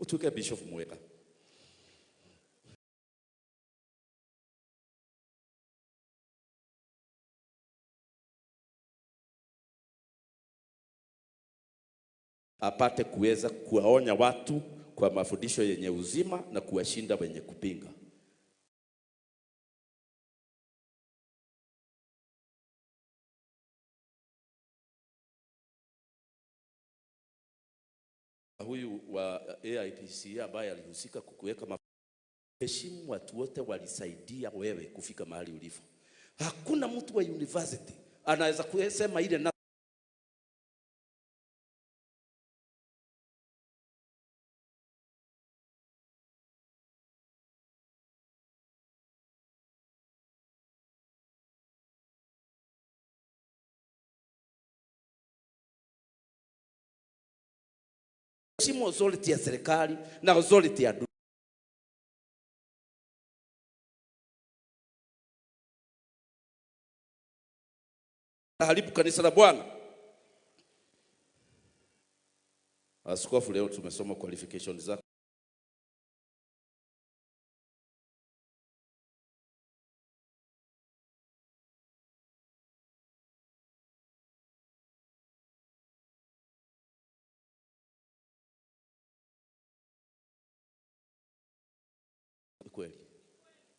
Utuike bishop mwega. Apate kuweza kuwaonya watu kwa mafundisho yenye uzima na kuwashinda wenye kupinga. Huyu wa AIPC ambaye alihusika kukuweka, heshimu watu wote walisaidia wewe kufika mahali ulipo. Hakuna mtu wa university anaweza kusema ile na heshimu authority ya serikali na authority ya dunia. Haribu kanisa la Bwana. Askofu, leo tumesoma qualifications zako. Kweli.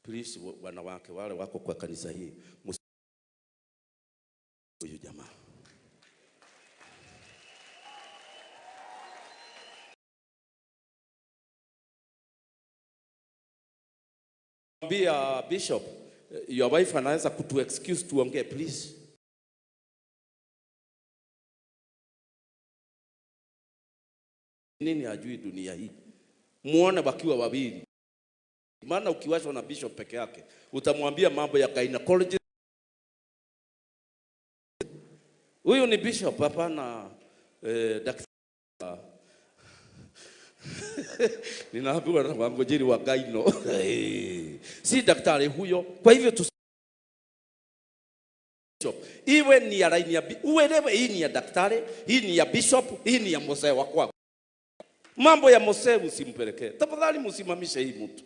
Please, wanawake wale wako kwa kanisa hii, huyu jamaa. Ambia bishop, your wife anaweza kutu excuse tuongee, please. Nini hajui dunia hii? Muone wakiwa wawili. Maana ukiwashwa na bishop peke yake, utamwambia mambo ya gynecology. Huyu ni bishop, hapana daktari. Ninaambiwa na wangojeri wa gyno. Si daktari huyo. Kwa hivyo tu bishop. Iwe ni ya line ya uelewe hii ni ya daktari, hii ni ya bishop, hii ni ya Mose wa kwako. Mambo ya Mose usimpelekee. Tafadhali msimamishe hii mtu.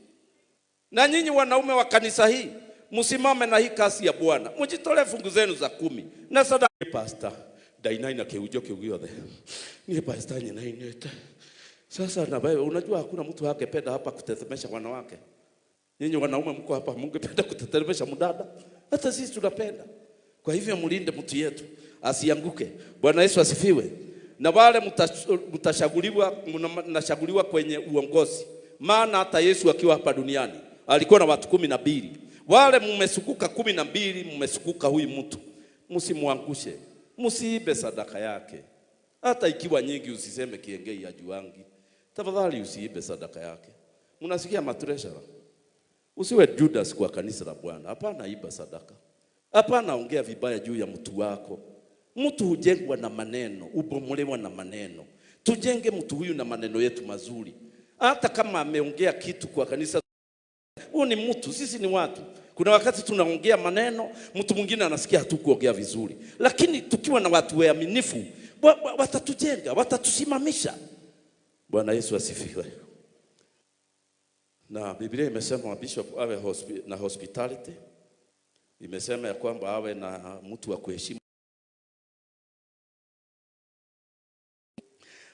Na nyinyi wanaume wa kanisa hii, msimame na hii kasi ya Bwana. Mjitolee fungu zenu za 10. Na sadaka. Pastor, daina keujo kiugiyothe. Ni pastor nyinainete. Sasa na wewe unajua hakuna mtu angependa hapa kutetemesha wanawake. Nyinyi wanaume mko hapa mungependa kutetemesha mdada? Hata sisi tunapenda. Kwa hivyo mlinde mtu yetu asianguke. Bwana Yesu asifiwe. Na wale mtashaguliwa, mnashaguliwa kwenye uongozi. Maana hata Yesu akiwa hapa duniani alikuwa na watu 12. Wale mmesukuka 12, mmesukuka huyu mtu. Msimwangushe. Msiibe sadaka yake. Hata ikiwa nyingi usiseme kiengei ya juangi. Tafadhali usiibe sadaka yake. Mnasikia matreasurer? Usiwe Judas kwa kanisa la Bwana. Hapana iba sadaka. Hapana ongea vibaya juu ya mtu wako. Mtu hujengwa na maneno, ubomolewa na maneno. Tujenge mtu huyu na maneno yetu mazuri. Hata kama ameongea kitu kwa kanisa, huyu ni mtu, sisi ni watu. Kuna wakati tunaongea maneno, mtu mwingine anasikia hatukuongea vizuri. Lakini tukiwa na watu waaminifu, watatujenga, watatusimamisha. Bwana Yesu asifiwe. Na Biblia imesema bishop awe na hospitality. Imesema ya kwamba awe na mtu wa kuheshimu.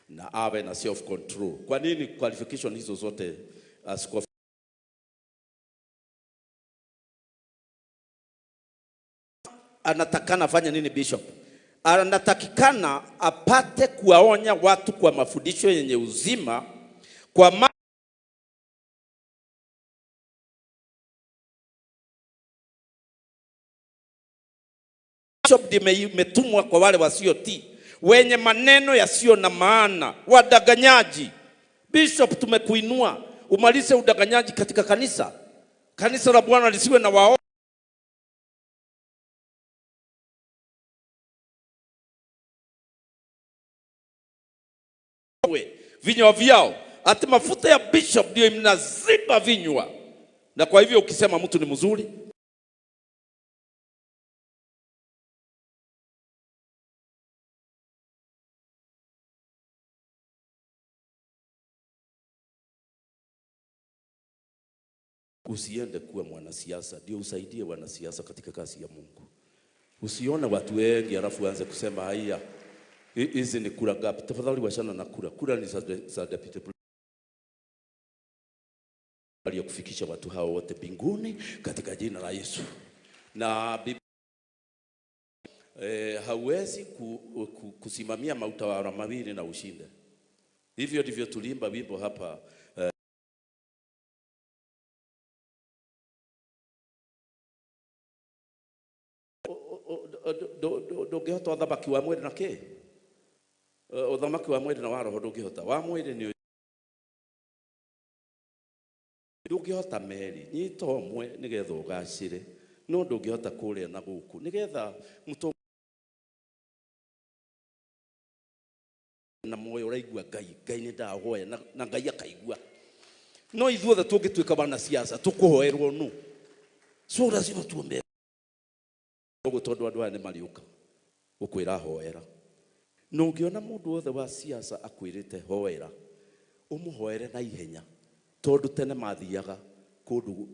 Na awe na self control. Kwa nini qualification hizo zote askofu anatakana afanye nini bishop? Anatakikana apate kuwaonya watu kwa mafundisho yenye uzima, kwa bishop imetumwa kwa wale wasiotii, wenye maneno yasiyo na maana, wadanganyaji. Bishop, tumekuinua umalize udanganyaji katika kanisa. Kanisa la Bwana lisiwe na wao vinywa vyao. Ati mafuta ya bishop ndio mnaziba vinywa. Na kwa hivyo ukisema mtu ni mzuri, Usiende kuwa mwanasiasa ndio usaidie wanasiasa katika kazi ya Mungu. Usione watu wengi alafu anze kusema haya hizi ni kura ngapi. Tafadhali wachana na kura. Kura ni za deputy ya kufikisha watu hao wote mbinguni katika jina la Yesu. Na hauwezi kusimamia mautawala mawili na ushinde. Hivyo ndivyo tuliimba wimbo hapa. Ndũngĩhota ũthamaki wa mwĩrĩ na kĩ? Ũthamaki wa mwĩrĩ na wa roho ndũngĩhota. Wa mwĩrĩ nĩ ndũngĩhota meri, nyita ũmwe nĩgetha ũgacĩre, no ndũngĩhota kũrĩa na gũkũ nĩgetha mũtũ na moyo ũraigua Ngai, Ngai nĩ ndahoya na Ngai akaigua. No ithuothe tũngĩtuĩka wanasiasa tũkũhoerwo nũ? So lazima tuombe ũguo tondũ andũ aya nĩ marĩũka gũkwĩra hoera. Na ũngĩona mũndũ wothe wa siasa akwĩrĩte hoera, ũmũhoere na ihenya, tondũ tene mathiaga kũndũ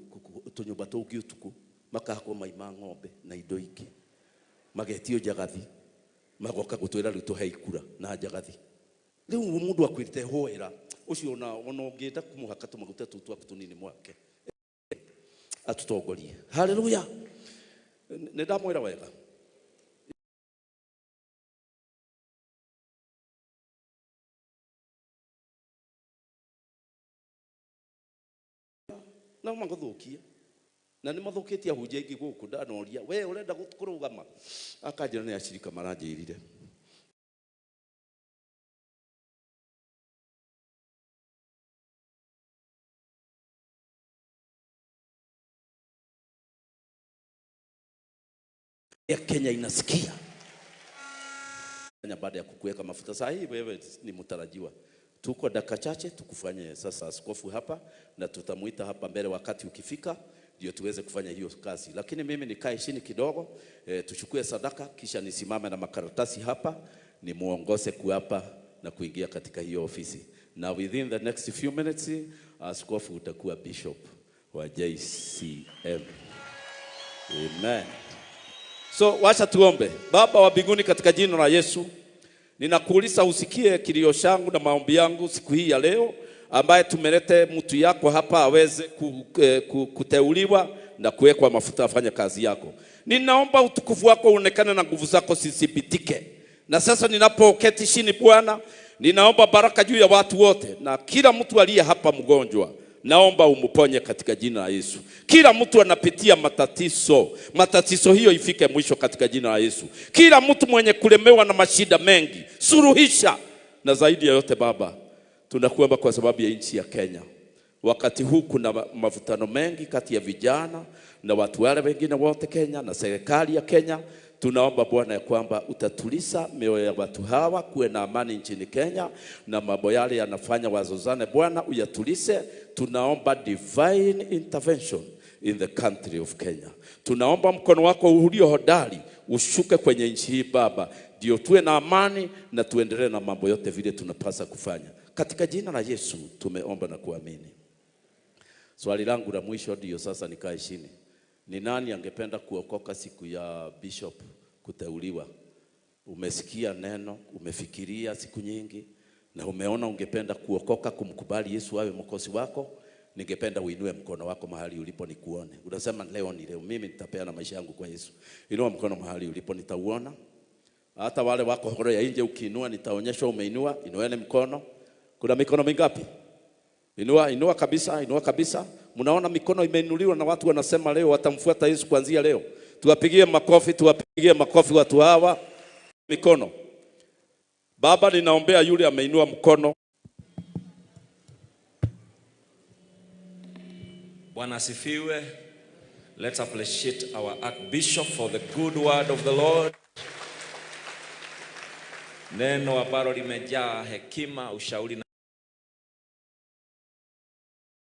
tũnyũmba tũngĩ ũtukũ makahakwo mai ma ng'ombe na indo ingĩ, magetio njagathi, magoka gũtwĩra rĩu tũhe ikura na njagathi. Rĩu mũndũ akwĩrĩte hoera, ũcio ona ũngĩenda kũmũhaka tũmaguta tũu twaku tũnini mwake atũtongorie. Haleluya. Nĩ ndamwĩra wega. No magũthũkie. Na nĩ mathũkĩtie ahunjia aingĩ gũkũ, ndanoria we ũrenda kũrũgama, akanjĩra nĩ acirika maranjĩrire. Ya Kenya inasikia. Baada ya kukuweka mafuta saa hii wewe ni mtarajiwa. Tuko dakika chache tukufanye sasa askofu hapa, na tutamuita hapa mbele wakati ukifika ndio tuweze kufanya hiyo kazi. Lakini mimi nikae chini kidogo, tuchukue sadaka kisha nisimame na makaratasi hapa nimuongoze kuapa na kuingia katika hiyo ofisi. Na within the next few minutes askofu utakuwa bishop wa JCM. Amen. So wacha tuombe. Baba wa mbinguni, katika jina la Yesu, ninakuuliza usikie kilio changu na maombi yangu siku hii ya leo, ambaye tumelete mtu yako hapa aweze kuteuliwa na kuwekwa mafuta afanye kazi yako. Ninaomba utukufu wako uonekane na nguvu zako zisibitike. Na sasa ninapoketi chini Bwana, ninaomba baraka juu ya watu wote na kila mtu aliye hapa mgonjwa. Naomba umuponye katika jina la Yesu. Kila mtu anapitia matatizo, matatizo hiyo ifike mwisho katika jina la Yesu. Kila mtu mwenye kulemewa na mashida mengi, suluhisha. Na zaidi ya yote Baba, tunakuomba kwa sababu ya nchi ya Kenya. Wakati huu kuna mavutano mengi kati ya vijana na watu wale wengine wote Kenya na serikali ya Kenya. Tunaomba Bwana ya kwamba utatuliza mioyo ya watu hawa, kuwe na amani nchini Kenya, na mambo yale yanafanya wazozane Bwana uyatulize. Tunaomba divine intervention in the country of Kenya. Tunaomba mkono wako ulio hodari ushuke kwenye nchi hii Baba, ndio tuwe na amani na tuendelee na mambo yote vile tunapasa kufanya. Katika jina la Yesu tumeomba na kuamini. Swali langu la mwisho ndio sasa nikae chini. Ni nani angependa kuokoka siku ya bishop kuteuliwa? Umesikia neno, umefikiria siku nyingi na umeona ungependa kuokoka, kumkubali Yesu awe mwokozi wako. Ningependa uinue mkono wako mahali ulipo nikuone. Unasema leo ni leo, mimi nitapeana maisha yangu kwa Yesu. Inua mkono mahali ulipo nitauona. Hata wale wako horo ya nje ukiinua nitaonyeshwa umeinua. Inueni mkono. Kuna mikono mingapi? Inua, inua kabisa, inua kabisa. Mnaona mikono imeinuliwa na watu wanasema leo watamfuata Yesu kuanzia leo. Tuwapigie makofi, tuwapigie makofi watu hawa. Mikono. Baba, ninaombea yule ameinua mkono. Bwana asifiwe. Let's appreciate our Archbishop for the good word of the Lord. Neno ambalo limejaa hekima, ushauri na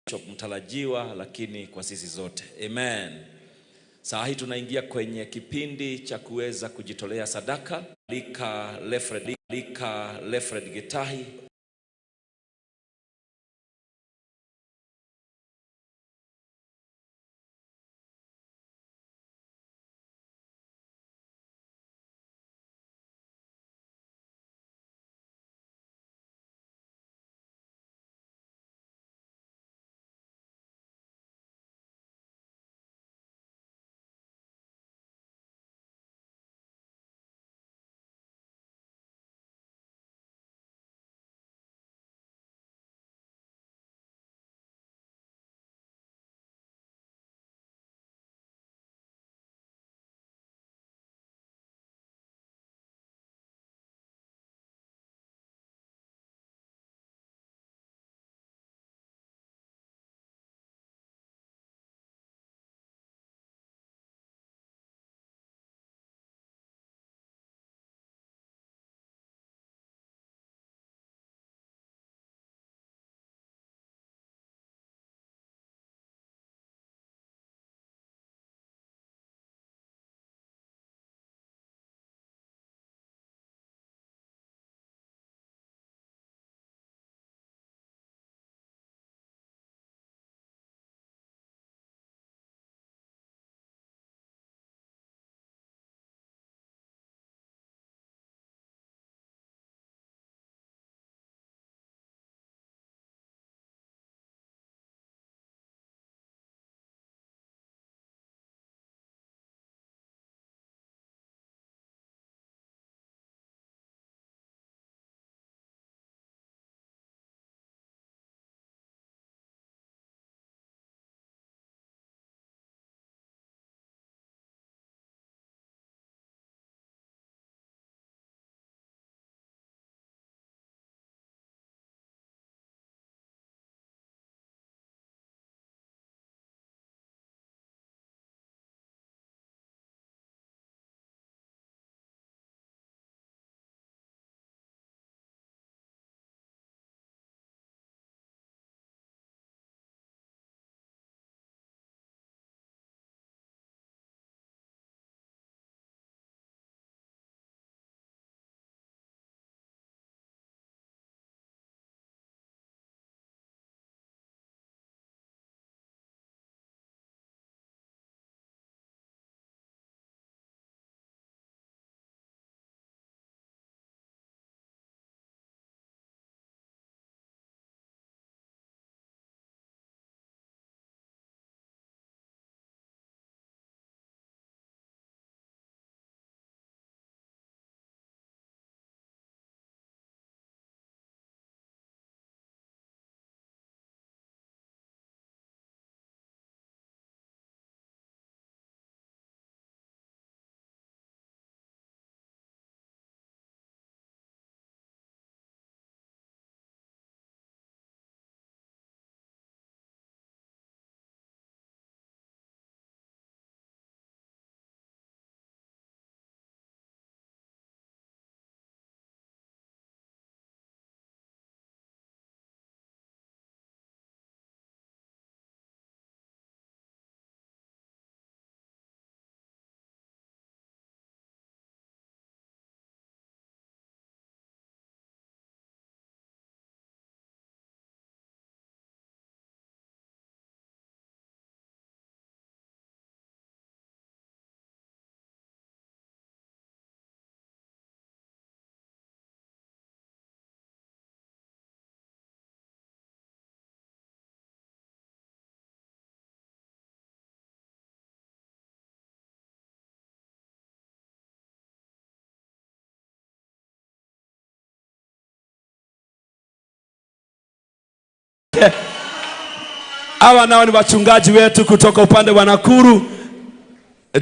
Bishop mtarajiwa, lakini kwa sisi zote. Amen. Saa hii tunaingia kwenye kipindi cha kuweza kujitolea sadaka. Lika Lefred Gitahi. yake. Hawa nao ni wachungaji wetu kutoka upande wa Nakuru.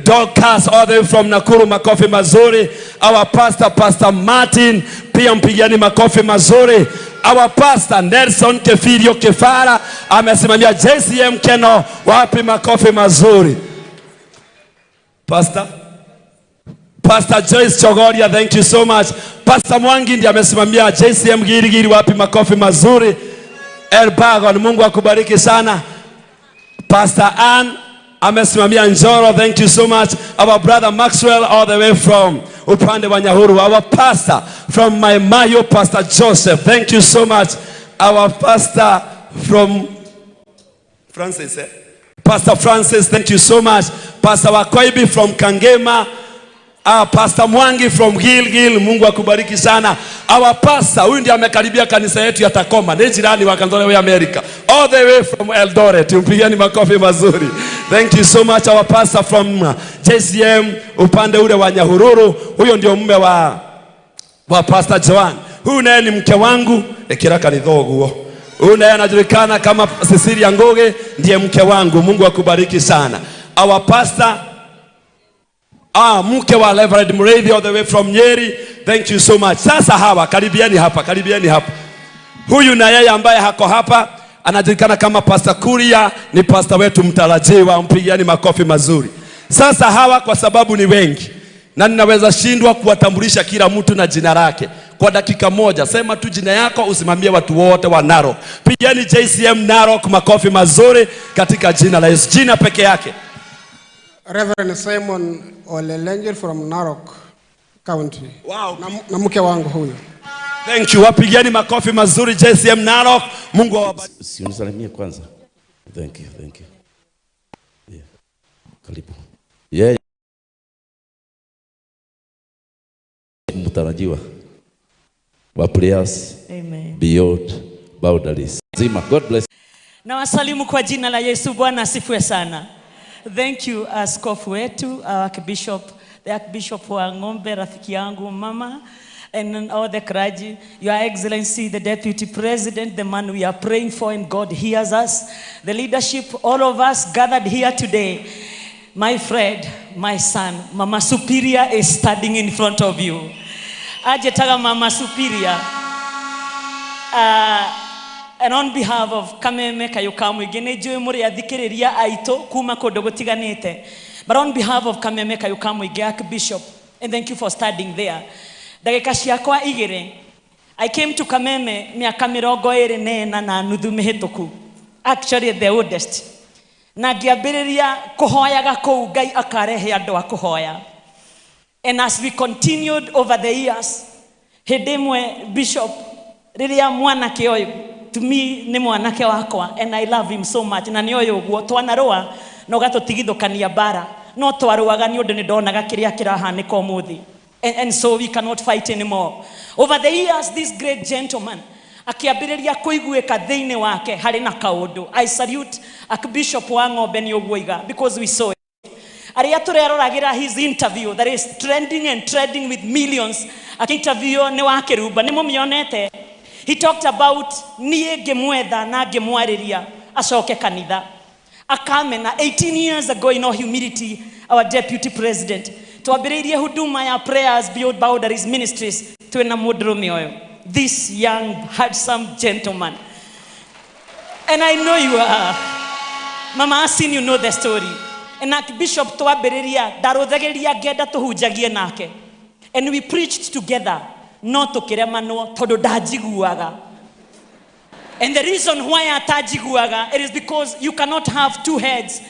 Dorcas all the way from Nakuru, makofi mazuri. Our pastor, Pastor Martin, pia mpigiani makofi mazuri. Our pastor Nelson Kefirio Kefara amesimamia JCM Keno, wapi makofi mazuri. Pastor Joyce Chogoria, thank you so much. Pastor Mwangi ndiye amesimamia JCM Girigiri, wapi makofi mazuri. Elbagon, Mungu akubariki sana. Pastor Ann amesimamia Njoro, thank you so much. Our brother Maxwell all the way from upande wa Nyahururu. Our pastor from Maimayo, Pastor Joseph, thank you so much. Our pastor from Francis, eh? Pastor Francis, thank you so much. Pastor Wakoibi from Kangema. Pastor Mwangi from Gilgil, Mungu akubariki sana. Our pastor, huyu ndiye amekaribia kanisa yetu ya Takoma, ni jirani wa kanisa ya America. All the way from Eldoret. Tumpigieni makofi mazuri. Thank you so much our pastor from JCM upande ule wa Nyahururu. Huyo ndio mume wa Pastor Joan. Huyu naye ni mke wangu, ekira kanithoguo. Huyu naye anajulikana kama Cecilia Ngugi, ndiye mke wangu. Mungu akubariki sana. Our pastor, mke wa Reverend Mureithi all the way from Nyeri. Thank you so much. Sasa hawa, karibieni hapa, karibieni hapa. Huyu na yeye ambaye hako hapa anajulikana kama Pastor Kuria, ni pastor wetu mtarajiwa, mpigieni makofi mazuri. Sasa hawa kwa sababu ni wengi na ninaweza shindwa kuwatambulisha kila mtu na jina lake kwa dakika moja. Sema tu jina yako, usimamie watu wote wa Narok. Pigieni JCM Narok makofi mazuri katika jina la Yesu. Jina peke yake. Reverend Simon Olelenjer from Narok County. Wow. Na mke wangu huyu. Thank you. Wapigieni makofi mazuri JCM Narok. Mungu awabariki. Si unisalimie kwanza. Thank you, thank you. Yeah. Karibu. Yeah. Mtarajiwa wa Prayers Amen. Beyond Boundaries. Zima. God bless. Na wasalimu kwa jina la Yesu. Bwana asifiwe sana. Thank you askofu wetu, Archbishop, the Archbishop wa Ng'ombe, rafiki yangu mama, and all the clergy, Your Excellency, the Deputy President, the man we are praying for and God hears us, the leadership, all of us gathered here today. My friend, my son, Mama Superior is standing in front of you. Ajetaga Mama Superior. And on behalf of Kameme Kayuka Muingi, nĩ njũĩ mũrĩ athikĩrĩria aitũ kuma kũndũ gũtiganĩte. But on behalf of Kameme Kayuka Muingi, Archbishop, and thank you for standing there. Ndagĩka ciakwa igĩrĩ, I came to Kameme mĩaka 24 na nuthu mĩhĩtũku. Actually the oldest. Na ngĩambĩrĩria kũhoyaga kũu Ngai akarehe andũ a kũhoya. And as we continued over the years, hĩndĩ ĩmwe Bishop, rĩrĩa mwanake ũyũ, to me nĩ mwanake wakwa and I love him so much, na nĩ ũyũ ũguo twanarũa na ũgatũtigithũkania mbara, no twarũaga nĩ ũndũ nĩ ndonaga kĩrĩa kĩrahanĩka ũmũthĩ. And so we cannot fight anymore. Over the years, this great gentleman akĩambĩrĩria kũiguĩka thĩinĩ wake harĩ na kaũndũ. I salute Archbishop wa Ng'ombe nĩ ũguo iga because we saw it. Arĩa tũreroragĩra his interview that is trending and trending with millions, akĩinterview nĩ wa Kĩrumba, nĩ mũmĩonete. He talked about niĩ ngĩmwetha na ngĩmwarĩria acoke kanitha akamena. 18 years ago, in all humility, our deputy president, twambĩrĩirie huduma ya Prayers Beyond Boundaries Ministries twĩna mũndũrũme ũyũ, this young handsome gentleman, and I know you are Mama Asin, you know the story. And Archbishop, twambĩrĩria ndarũthagĩria ngenda tũhunjagie nake, and we preached together, no tũkĩremanwo tondũ ndanjiguaga. And the reason why atanjiguaga, it is because you cannot have two heads.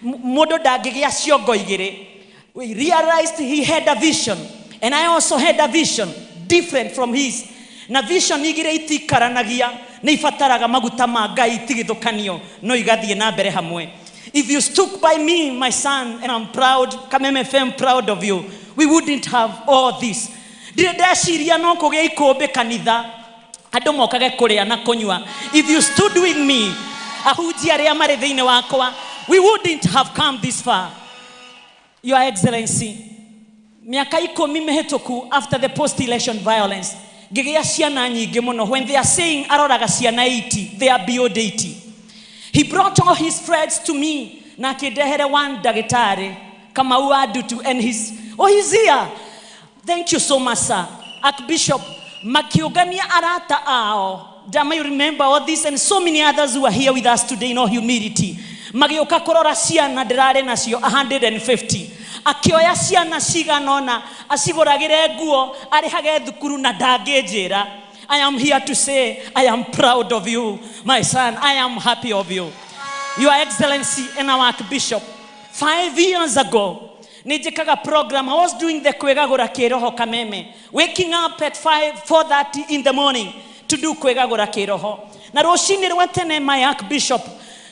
Mũndũ ndangĩgĩa ciongo igĩrĩ. We realized he had a vision and I also had a vision different from his. Na vision igĩrĩ itikaranagia, nĩ ibataraga maguta ma Ngai itigithũkanio no igathiĩ na mbere hamwe. If you stuck by me, my son, and I'm proud, Kameme FM proud of you, we wouldn't have all this. Ndirĩ ndeciria no kũgĩa ikũmbĩ kanitha andũ mokage kũrĩa na kũnyua. If you stood with me, ahunjia arĩa marĩ thĩinĩ wakwa, we wouldn't have come this far. Your Excellency, mĩaka 10 mĩhĩtũku, after the post election violence, Ngĩgĩa ciana nyingĩ mũno. When they are saying aroraga ciana 80, they are beyond 80. He brought all his friends to me na akĩndehere one ndagĩtarĩ Kamau Adutu, and his, oh, he's here. Thank you so much, sir. Archbishop makiũngania arata ao. Dama, you remember all this and so many others who are here with us today in all humility. Magĩũka kũrora ciana ndĩrarĩ nacio 150. Akĩoya ciana cigana ũna acigũragĩre nguo arĩhage thukuru na ndangĩnjĩra. I am here to say I am proud of you, my son. I am happy of you. Your Excellency and our Archbishop, 5 years ago, nĩnjĩkaga program. I was doing the kwĩgagũra kĩroho Kameme, waking up at 4:30 in the morning to do kwĩgagũra kĩroho. Na rũcinĩ rwa tene, my Archbishop,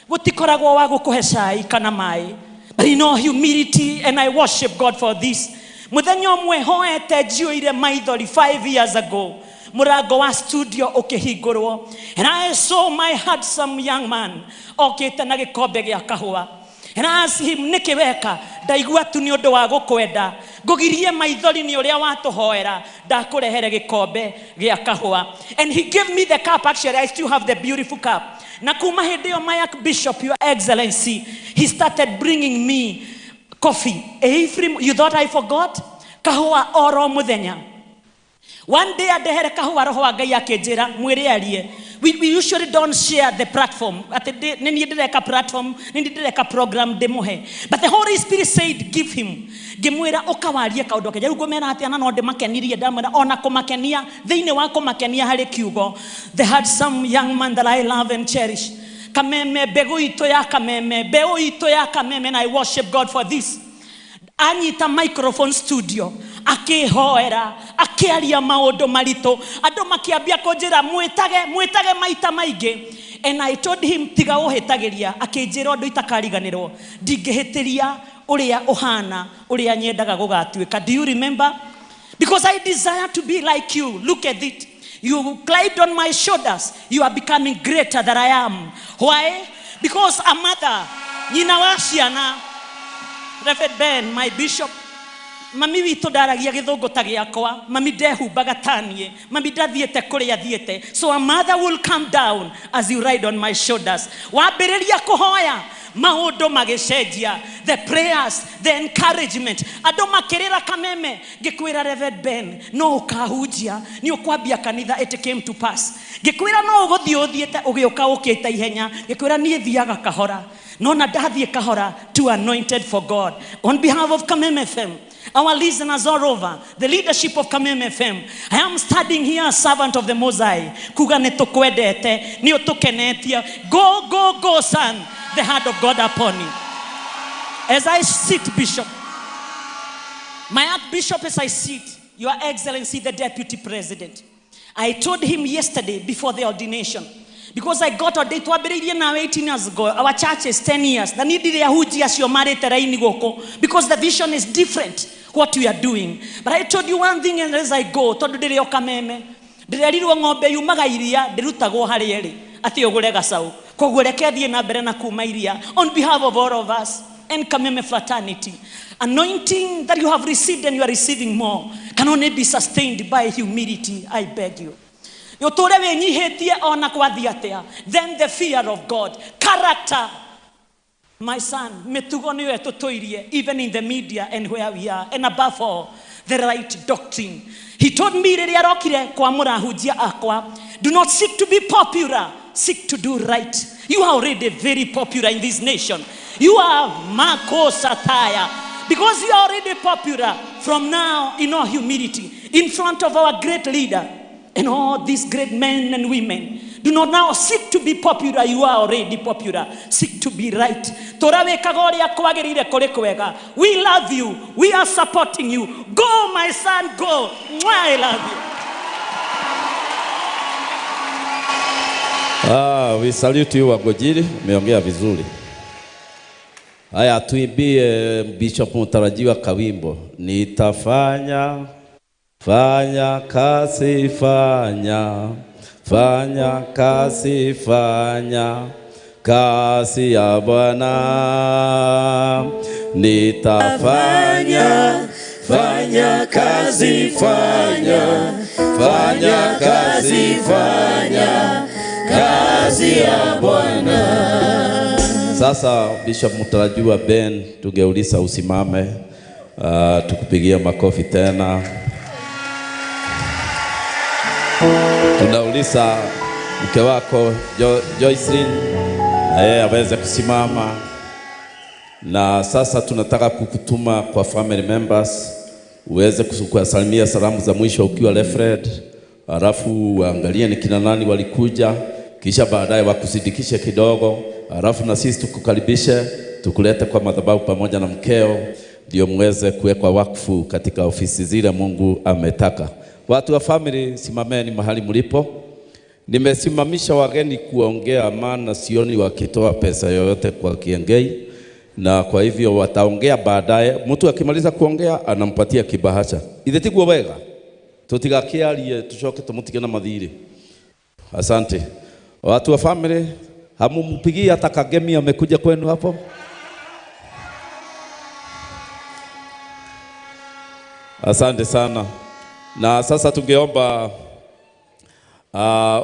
gũtikoragwo wa gũkũhe cai kana maĩ. But in all humility, and I worship God for this. Mũthenya ũmwe hoete njiyũire maithori 5 years ago, mũrango wa studio ũkĩhingũrwo, and I saw my handsome young man okĩte na gĩkombe gĩa kahũa. And I asked him, nĩkĩ weka? Ndaigua tu nĩ ũndũ wa gũkwenda, ngũgirie maithori nĩ ũrĩa watũhoera, ndakũrehere gĩkombe gĩa kahũa. And he gave me the cup. Actually, I still have the beautiful cup. Na kuma hĩndĩ ĩyo, my Archbishop, Your Excellency, he started bringing me coffee. Ephraim, you thought I forgot? Kahũa oro mũthenya. One day andehere kahũa, roho wa Ngai akĩnjĩra mwĩre arie. We usually don't share the platform. Atĩ nĩ niĩ ndĩreka platform, nĩ niĩ ndĩreka program ndĩmũhe. But the Holy Spirit said, give him. Ngĩmwĩra ũkawarie kaũndũ kenya. Rĩu ngũmera atĩa na no ndĩmakenirie, ndamwĩra ona kũmakenia, thĩinĩ wa kũmakenia harĩ kiugo. The handsome young man that I love and cherish. Kameme, mbegũ itũ ya Kameme, mbeũ itũ ya Kameme, and I worship God for this. Anyita microphone studio akĩhoera, akĩaria maũndũ maritũ, andũ makĩambia kũnjĩra mwĩtage, mwĩtage maita maingĩ. And I told him, tiga ũhĩtagĩria. Akĩnjĩra ũndũ itakariganĩrwo, ndingĩhĩtĩria ũrĩa ũhana, ũrĩa nyendaga gũgatuĩka. Do you remember? Because I desire to be like you. Look at it. You climbed on my shoulders. You are becoming greater than I am. Why? Because a mother, nyina wa ciana, Reverend Ben, my bishop, mami witũ ndaragia gĩthũngũ ta gĩakwa, mami ndehumbaga ta niĩ, mami ndathiĩte kũrĩa thiĩte. So a mother will come down as you ride on my shoulders. Wambĩrĩria kũhoya, maũndũ magĩcenjia, the prayers, the encouragement, andũ makĩrĩra Kameme. Ngĩkwĩra Reverend Ben, no ũkahunjia, nĩ ũkwambia kanitha. It came to pass. Ngĩkwĩra no ũgũthiĩ ũthiĩte, ũgĩũka ũkĩte ihenya. Ngĩkwĩra niĩ thiaga kahora, no na ndathiĩ kahora, too anointed for God. On behalf of Kameme FM, our listeners all over, the leadership of Kameme FM, I am standing here as servant of the Most High. Kuga nĩ tũkwendete, nĩ ũtũkenetie. Go, go, go, son, the hand of God upon you. As I sit, Bishop, my Archbishop, as I sit, Your Excellency, the Deputy President, I told him yesterday before the ordination, because I got ordained twambĩrĩirie nawe 18 years ago, our church is 10 years. Na niĩ ndirĩ ahunjia acio marĩte raini gũkũ, because the vision is different, what we are doing. But I told you one thing, and as I go, tondũ ndĩrĩ o Kameme, ndĩrerirwo ng'ombe yumaga iria, ndĩrutagwo harĩa ĩrĩ, atĩ ũgũre gacaũ. Koguo reke thiĩ na mbere na kuma iria, on behalf of all of us and Kameme fraternity. Anointing that you have received and you are receiving more can only be sustained by humility, I beg you. Ũtũre wĩnyihĩtie ona kwathiĩ atĩa. Then the fear of God, character. My son, mĩtugo nĩyo ĩtũtũirie, even in the media and where we are, and above all, the right doctrine. He told me rĩrĩa arokire kwamũra ahunjia akwa, do not seek to be popular, seek to do right. You are already very popular in this nation. You are Marco Sataya. Because you are already popular, from now, in all humility, in front of our great leader and all these great men and women, do not now seek to be popular. You are already popular. Seek to be right. Tora wĩkaga ũrĩa kwagĩrĩire kũrĩ kwega. We love you. We are supporting you. Go, my son, go. Mwah, I love you. Ah, we salute you, Wagojiri. Umeongea vizuri. Haya, tuimbie Bishop mtarajiwa kawimbo. Nitafanya, fanya kazi, fanya, fanya kazi, fanya kazi ya Bwana. Nitafanya, fanya kazi, fanya Fanya kazi, fanya kazi ya Bwana. Sasa Bishop mtarajiwa Ben, tungeuliza usimame, tukupigia makofi tena. Tunauliza mke wako Joycelyn na yeye aweze kusimama. Na sasa tunataka kukutuma kwa family members uweze kuwasalimia salamu za mwisho ukiwa Lefred, alafu uangalie ni kina nani walikuja, kisha baadaye wakusindikishe kidogo, alafu na sisi tukukaribishe tukulete kwa madhabahu pamoja na mkeo, ndio muweze kuwekwa wakfu katika ofisi zile Mungu ametaka. Watu wa family, simameni mahali mlipo. Nimesimamisha wageni kuongea, maana sioni wakitoa pesa yoyote kwa Kiengei, na kwa hivyo wataongea baadaye. Mtu akimaliza kuongea anampatia kibahasha. Ithe wega tutigakiarie tucoke tumutige na mathiri. Asante. Watu wa family, hamumpigie hata kagemi amekuja kwenu hapo? Asante sana. Na sasa tungeomba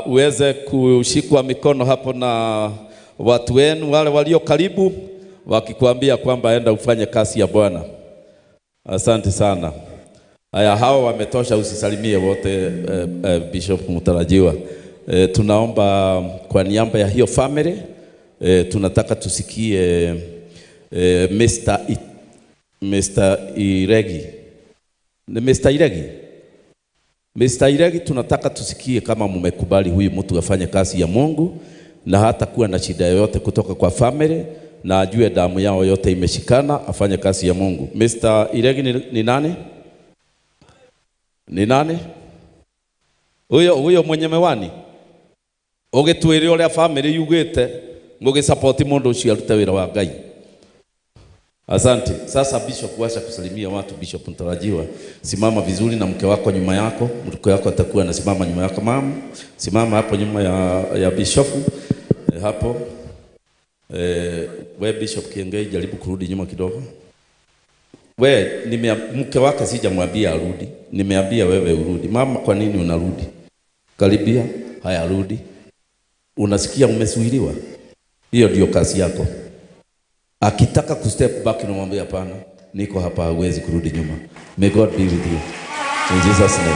uweze kushikwa mikono hapo na watu wenu wale walio karibu, wakikwambia kwamba enda ufanye kazi ya Bwana. Asante sana. Haya, hao wametosha, usisalimie wote. Bishop mtarajiwa, tunaomba kwa niaba ya hiyo family, tunataka tusikie Mr. Iregi. Ni Mr. Iregi? Mr. Iregi, tunataka tusikie kama mmekubali huyu mtu afanye kazi ya Mungu na hata kuwa na shida yoyote kutoka kwa family, na ajue damu yao yote imeshikana, afanye kazi ya Mungu. Mr. Iregi ni nani? Ni nani? Huyo mwenye mewani? Ũgĩtwĩre ũrĩa family yugĩte, mũgĩsupport mũndũ ũcio arute wĩra wa Ngai. Asante. Sasa Bishop, wacha kusalimia watu. Bishop mtarajiwa, simama vizuri na mke wako nyuma yako. Mke wako atakuwa anasimama nyuma yako. Mama, simama hapo nyuma ya Bishop. Hapo. We Bishop Kiengei, jaribu kurudi nyuma kidogo. We, mke wake sijamwambia arudi. Nimeambia wewe urudi. Mama, kwa nini unarudi? Karibia. Haya, rudi. Unasikia umezuiliwa? Hiyo ndio kazi yako. Akitaka kustep back unamwambia hapana, niko hapa, huwezi kurudi nyuma. May God be with you. In Jesus name.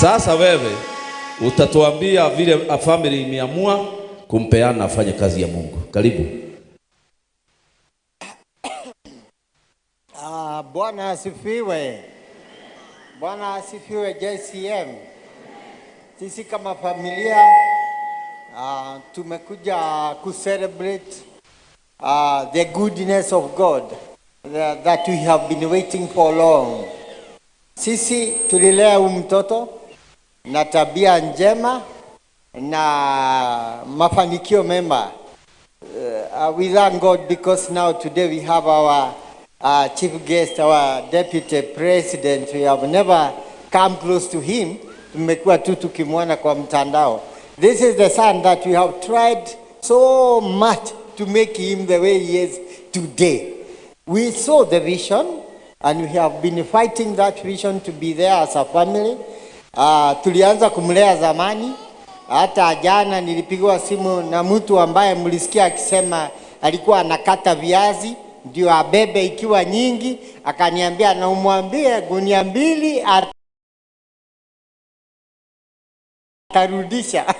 Sasa wewe utatuambia vile a family imeamua kumpeana afanye kazi ya Mungu. Karibu. Bwana asifiwe. Bwana asifiwe JCM. Sisi kama familia tumekuja ku celebrate the goodness of God that we have been waiting for long. Sisi tulilea huyu mtoto na tabia njema na mafanikio mema. We thank God because now today we have our chief guest, our deputy president. We have never come close to him. Tumekuwa tu tukimwona kwa mtandao. This is the son that we have tried so much to make him the way he is today. We saw the vision and we have been fighting that vision to be there as a family. Tulianza kumlea zamani. Hata jana nilipigwa simu na mtu ambaye mlisikia akisema alikuwa anakata viazi ndio abebe ikiwa nyingi, akaniambia na umwambie gunia 2 atarudisha.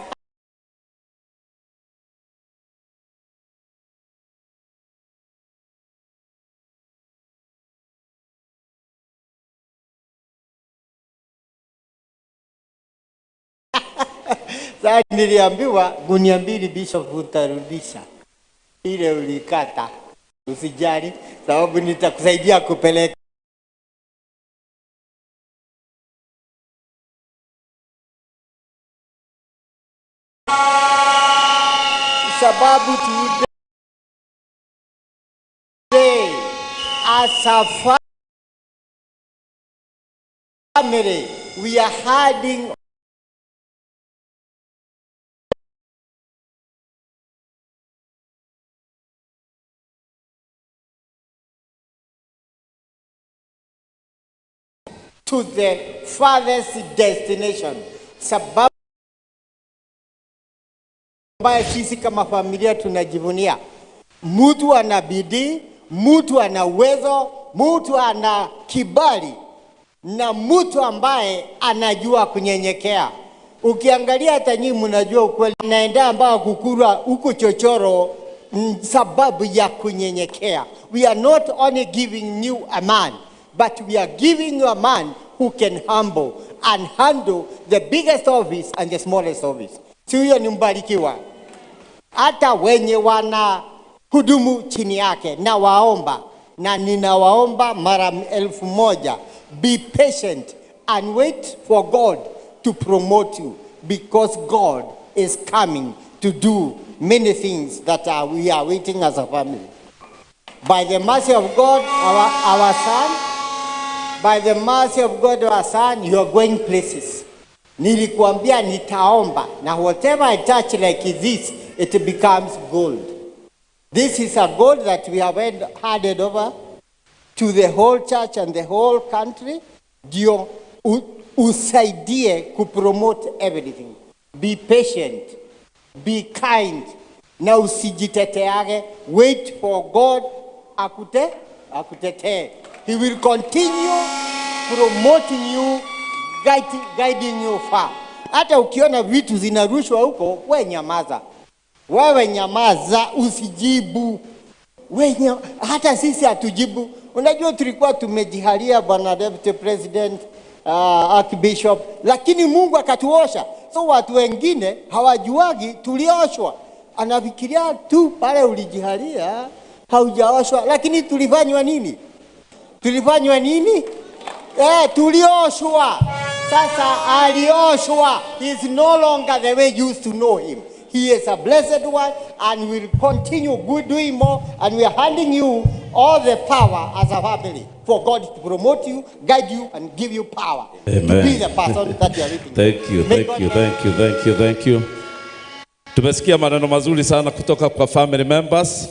Sasa niliambiwa gunia 2 Bishop utarudisha ile ulikata, usijali sababu nitakusaidia kupeleka. Sababu today as a family we are hiding to the farthest destination. Sababu ambayo sisi kama familia tunajivunia, mtu ana bidii, mtu ana uwezo, mtu ana kibali na mtu ambaye anajua kunyenyekea. Ukiangalia hata nyinyi mnajua ukweli, anaenda ambao kukura huko chochoro sababu ya kunyenyekea. We are not only giving you a man, but we are giving you a man who can humble and handle the biggest office and the smallest office. Si huyo ni mbarikiwa? Hata wenye wana hudumu chini yake, na waomba, na ninawaomba mara 1000, be patient and wait for God to promote you, because God is coming to do many things that we are waiting as a family. By the mercy of God, our son, by the mercy of God, our son, you are going places. Nilikuambia nitaomba, na whatever I touch like this, it becomes gold. This is a gold that we have handed over to the whole church and the whole country. Ndio usaidie kupromote everything. Be patient, be kind, na usijiteteage. Wait for God akutetee. He will continue promoting you, guiding you far. Hata ukiona vitu zinarushwa huko, we nyamaza. Wewe nyamaza, usijibu. Hata sisi hatujibu. Unajua tulikuwa tumejihalia bwana Deputy President, Archbishop, lakini Mungu akatuosha. So watu wengine hawajuagi tulioshwa. Anafikiria tu pale ulijihalia haujaoshwa, lakini tulifanywa nini? Tulifanywa nini? Tulioshwa. Sasa alioshwa. He is no longer the way you used to know him. He is a blessed one and will continue good doing more, and we are handing you all the power as a family for God to promote you, guide you, and give you power. Amen. To be the person that you are looking for. Thank you, thank you, thank you, thank you, thank you. Tumesikia maneno mazuri sana kutoka kwa family members,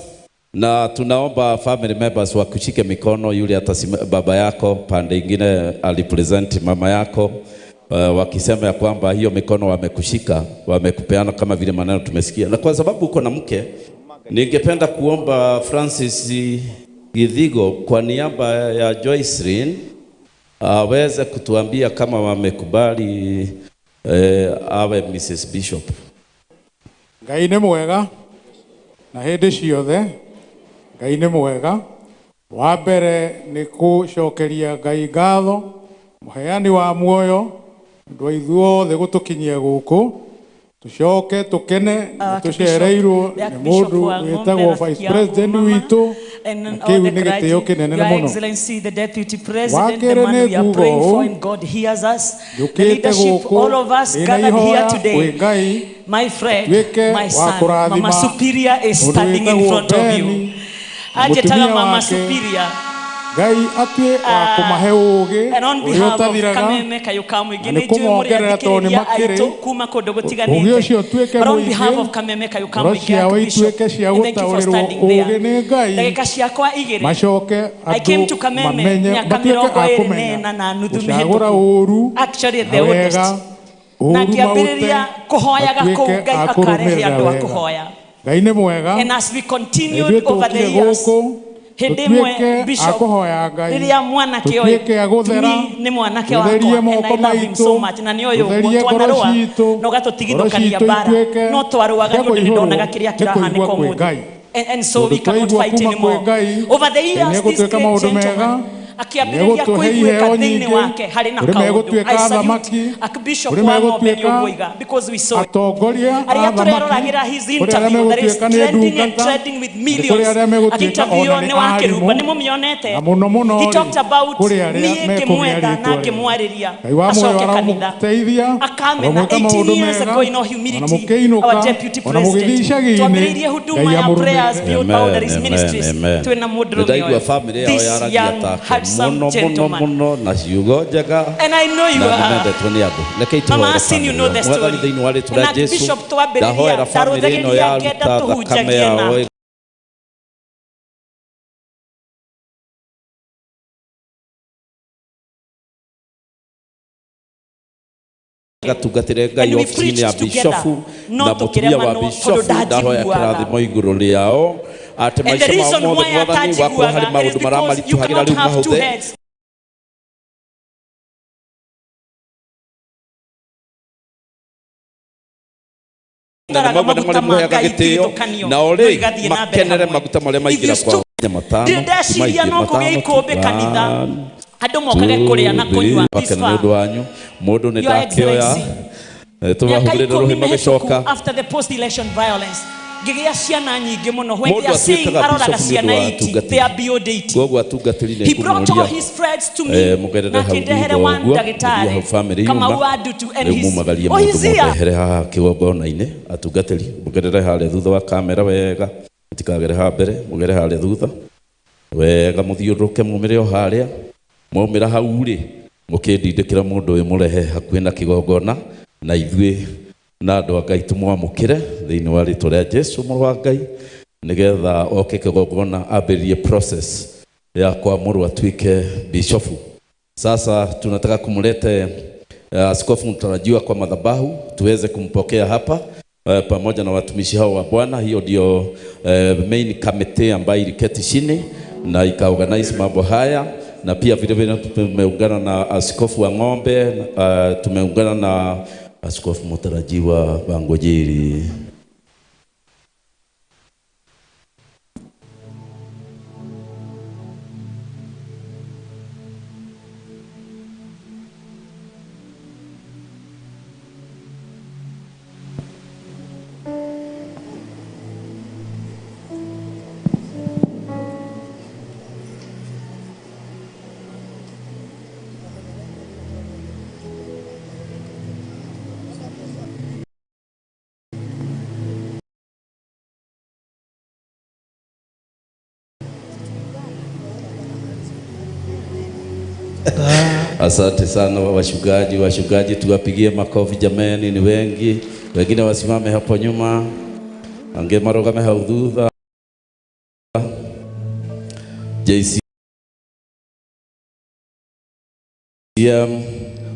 na tunaomba family members wakushike mikono, yule atasima baba yako, pande ingine alipresent mama yako, wakisema ya kwamba hiyo mikono wamekushika, wamekupeana kama vile maneno tumesikia. Na kwa sababu uko na mke, ningependa kuomba Francis Githigo kwa niaba ya Joycelyn aweze kutuambia kama wamekubali awe Mrs. Bishop. Ngai nĩ mwega na hĩndĩ ciothe. Ngai nĩ mwega. Wa mbere nĩ gũcokeria Ngai ngatho, mũheani wa muoyo, andũ a ithuothe gũtũkinyia gũkũ. Tucoke tukene tucereirwo nĩ mũndũ wĩtagwo Vice President witũ, na kĩu nĩ gĩtĩo kĩnene Your mũno. Excellency, the Deputy President, the Wakere man nĩ we are nguga praying for, ũũ, and God hears us. The njũkĩte leadership, gũkũ all of us ndĩna gathered here ihoya kwĩ today. Ngai My friend, tuĩke my wa son, Mama kũrathima Superior is mũndũ standing in wĩtagwo front of you. Beni na Anjĩtaga mũtumia Mama wake. Superior. Ngai atue wa kũmahe ũũgĩ And on ũrĩa behalf of ũtathiraga, Kameme Kayuka Muingĩ, na nĩ nĩ njũĩ mũrĩ kũmongerera tondũ nĩ athikĩrĩria makĩrĩ. aitũ kuma kũndũ Ũũgĩ gũtiganĩte. ũcio ũtuĩke But on mũingĩ, behalf of Kameme Kayuka ngoro Muingĩ, ciao Archbishop, ituĩke cia and thank you for gũtaũrĩrwo standing ũũgĩ there. nĩ Ngai, Ndagĩka ciakwa igĩrĩ. macoke I came andũ to Kameme mamenye mĩaka matuĩke mĩrongo a ĩrĩ na kũmenya ĩna na nuthu gũcagũra mĩhĩtũku. ũũru Actually, na the oldest. wega, Na ũũru ngĩambĩrĩria maũte, kũhoyaga kũu, matuĩke Ngai a akarehe kũrũmĩrĩra andũ a wega. kũhoya. Ngai nĩ mwega. And as we Na continued ithuĩ over the tũkire years, gũkũ hĩndĩ ĩmwe tũtuĩke a Bishop, kũhoya Ngai, rĩrĩa mwanake ũyũ, tũtuĩke a to gũthera, me nĩ mwanake tũtherie wakwa, and moko I love him so maitũ, much, na nĩ ũyũ ũguo tũtherie ngoro twanarũa citũ, na ngoro ũgatũtigithũkania citũ mbara, ituĩke no twarũaga cia nĩ ũndũ nĩ kũihũrwo ndonaga kĩrĩa nĩ kĩrahanĩka kũigua kwĩ ũmũthĩ. Ngai. And so Tondũ we cannot twaigua fight kuma kwĩ anymore. Ngai, Over the Ngai years, this nĩegũtwĩka great maũndũ mega, gentleman akĩambĩrĩria nĩegũtũhe kũiguĩka iheo thĩinĩ nyingĩ, wake harĩ na kũrĩ kaũndũ. megũtuĩka I salute athamaki, Archbishop kũrĩ wa Ng'ombe nĩ megũtuĩka ũguo because we saw it. atongoria a Arĩa athamaki, tũreroragĩra his kũrĩ arĩa interview that is megũtuĩka nĩ trending and ndungata, trending with na kũrĩ millions. arĩa megũtuĩka Akĩinterview ona nĩ nĩ wa Kĩrumba, arimũ, nĩ mũmĩonete. na mũno mũno He rĩ, talked about kũrĩ arĩa niĩ mekũgĩa ngĩmwetha na rĩtwa rĩega. ngĩmwarĩria Ngai wa muoyo acoke kanitha. aramũteithia, Akamena aramwĩka 18 maũndũ years mega, ago in all ona humility, our mũkĩinũka, deputy ona mũgĩthiĩ president. icagi-inĩ, Twambĩrĩirie huduma Ngai ya prayers amũrũmĩrĩre. beyond boundaries Amen, ministries. amen. Twĩna mũndũrũme Nĩndaigua ũyũ. family yao This yaragia young take handsome mũno mũno gentleman. mũno na ciugo njega And I know you na are. nĩmendetwo nĩ andũ. Reke Mama itũhoere Asin, you family know yao. the Mwathani story. thĩinĩ wa rĩtwa And rĩa Jesũ, Archbishop twambĩrĩria ndahoera family ĩno ndarũthagĩrĩria yaruta ngenda thakame tũhunjagie yao nake. Gatungatĩre Ngai And we ofici-inĩ ya preached together. bishofu No na mũtumia wa tũkĩremanwo tondũ bishofu ndahoya ndanjiguaga. kĩrathimo igũrũ rĩao atĩ And the maica mao reason mothe why mwathani wakorwo harĩ atanjiguaga it is maũndũ because you maramaritũhagĩra cannot rĩu have two mahũthe. heads. Na nĩ Ndaraga mamwe nĩ maguta ma marĩmũheaga Ngai gĩtĩo tigithũkanio, nao no rĩ igathiĩ na mbere makenere hamwe. maguta marĩa If maingĩra you kwao stoop, nginya matano ndirĩ ndeciria maingĩ no kũgĩa matano ikũmbĩ kanitha One, andũ mokage kũrĩa na two, kũnyua three. this Makena nĩ far. ũndũ wanyu mũndũ nĩ Your ndakĩoya. Excellency, mĩaka Tũmahũrĩre 10 rũhĩ mĩhĩtũku magĩcoka. after the post election violence ngĩgĩa ciana nyingĩ mũno. When Mũndũ they are saying atuĩkaga aroraga bishop nĩ ũndũ ciana wa 80, atungatĩri. they are beyond 80. Koguo atungatĩri nĩ He brought all ngũmũria his friends to me mũgerere na hau akĩndehere thutha one ũguo ndagĩtarĩ mũthiĩ hau family Kamau yuma wa Ndutu and rĩu his mumagarie oh mũndũ he's here. mũndehere haha kĩgongona-inĩ. Atungatĩri mũgerere harĩa thutha wa kamera wega, mũtikagere haha mbere, mũgere harĩa thutha wega, mũthiũrũrũke mumĩre o harĩa mwaumĩra hau rĩ mũkĩndindĩkĩra mũndũ ũyũ mũrehe hakuhĩ na kĩgongona na ithuĩ na andũ a Ngai tũmwamũkĩre thĩinĩ wa rĩtwa rĩa Jesu mũrũ wa Ngai nĩgetha oke kĩgongona ambĩrĩrie process ya kuamũrwo atuĩke bishofu. Sasa tunataka kumlete askofu mtarajiwa kwa madhabahu tuweze kumpokea hapa pamoja na watumishi hao wa Bwana. Hiyo ndio main committee ambayo iliketi chini na ikaorganize mambo haya, na pia vile vile tumeungana na askofu wa Ng'ombe, tumeungana na askofu mtarajiwa wa Ngojiri. Asante sana wachungaji, wachungaji tuwapigie makofi jameni, ni wengi. Wengine wasimame hapo nyuma, ange marogame hau thutha. JCM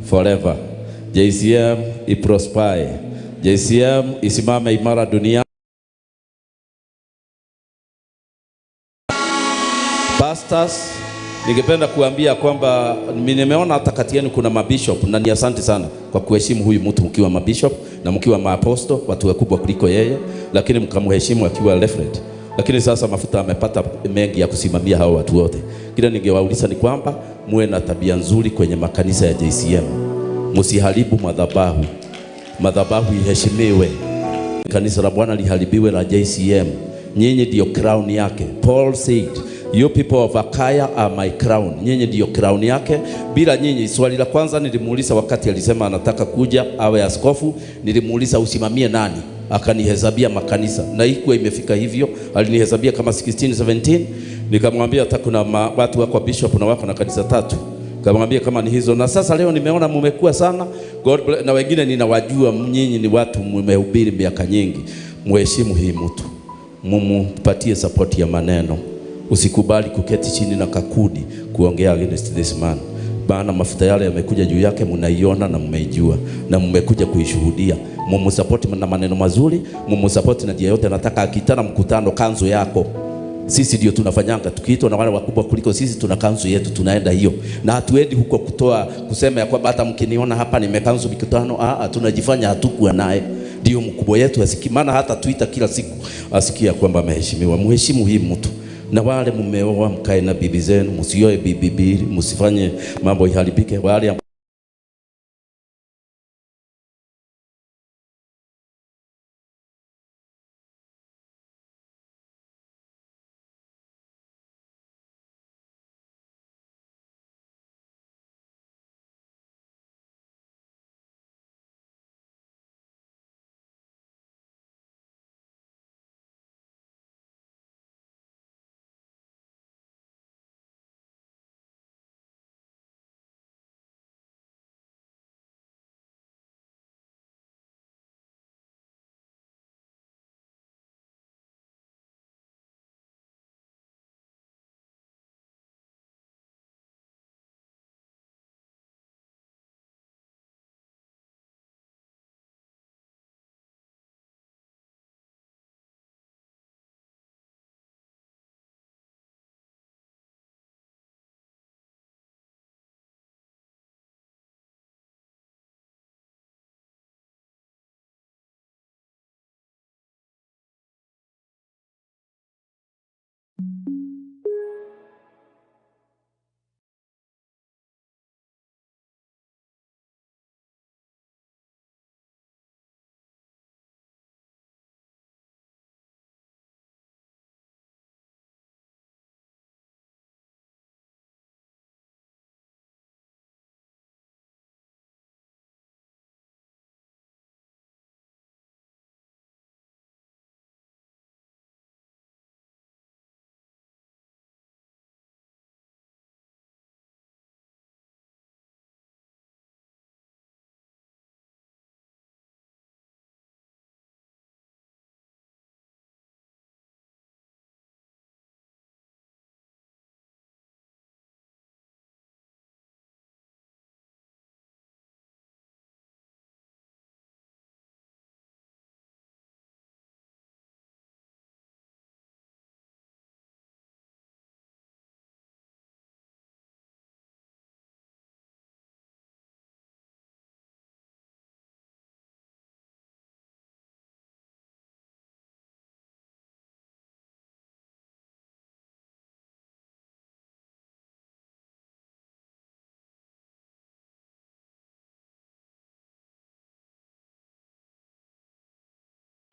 forever. JCM iprosper. JCM isimame imara dunia. Pastors, ningependa kuambia kwamba nimeona hata kati yenu kuna mabishop, na ni asante sana kwa kuheshimu huyu mtu mkiwa mabishop na mkiwa maaposto, watu wakubwa kuliko yeye, lakini mkamheshimu akiwa reverend. Lakini sasa mafuta amepata mengi ya kusimamia hao watu wote. Kile ningewauliza ni kwamba muwe na tabia nzuri kwenye makanisa ya JCM. Msiharibu madhabahu. Madhabahu iheshimiwe. Kanisa la Bwana liharibiwe la JCM. Nyinyi ndio crown yake. Paul said, you people of Achaia are my crown. Nyinyi ndio crown yake. Bila nyinyi, swali la kwanza nilimuuliza wakati alisema anataka kuja awe askofu, nilimuuliza usimamie nani? Akanihesabia makanisa. Na ikuwa imefika hivyo, alinihesabia kama 16 17. Nikamwambia hata kuna watu wako bishop na wako na kanisa tatu. Nikamwambia kama ni hizo. Na sasa leo nimeona mmekuwa sana. God bless. Na wengine ninawajua nyinyi ni watu mmehubiri miaka nyingi. Mheshimu hii mtu. Mumupatie support ya maneno. Usikubali kuketi chini na kakudi kuongea against this man. Bana, mafuta yale yamekuja juu yake, mnaiona na mmeijua na mmekuja kuishuhudia. Mumusupport na maneno mazuri, mumusupport na njia yote. Nataka akitana mkutano kanzu yako. Sisi ndio tunafanyanga, tukiitwa na wale wakubwa kuliko sisi, tuna kanzu yetu, tunaenda hiyo. Na hatuendi huko kutoa kusema ya kwamba hata mkiniona hapa nimekanzu mikutano, tunajifanya hatukuwa naye. Ndio mkubwa yetu asikie, maana hata Twitter kila siku asikia kwamba ameheshimiwa. Mheshimu hii mtu. Na wale mmeoa mkae na bibi zenu, msioe bibi mbili, msifanye mambo iharibike. Wale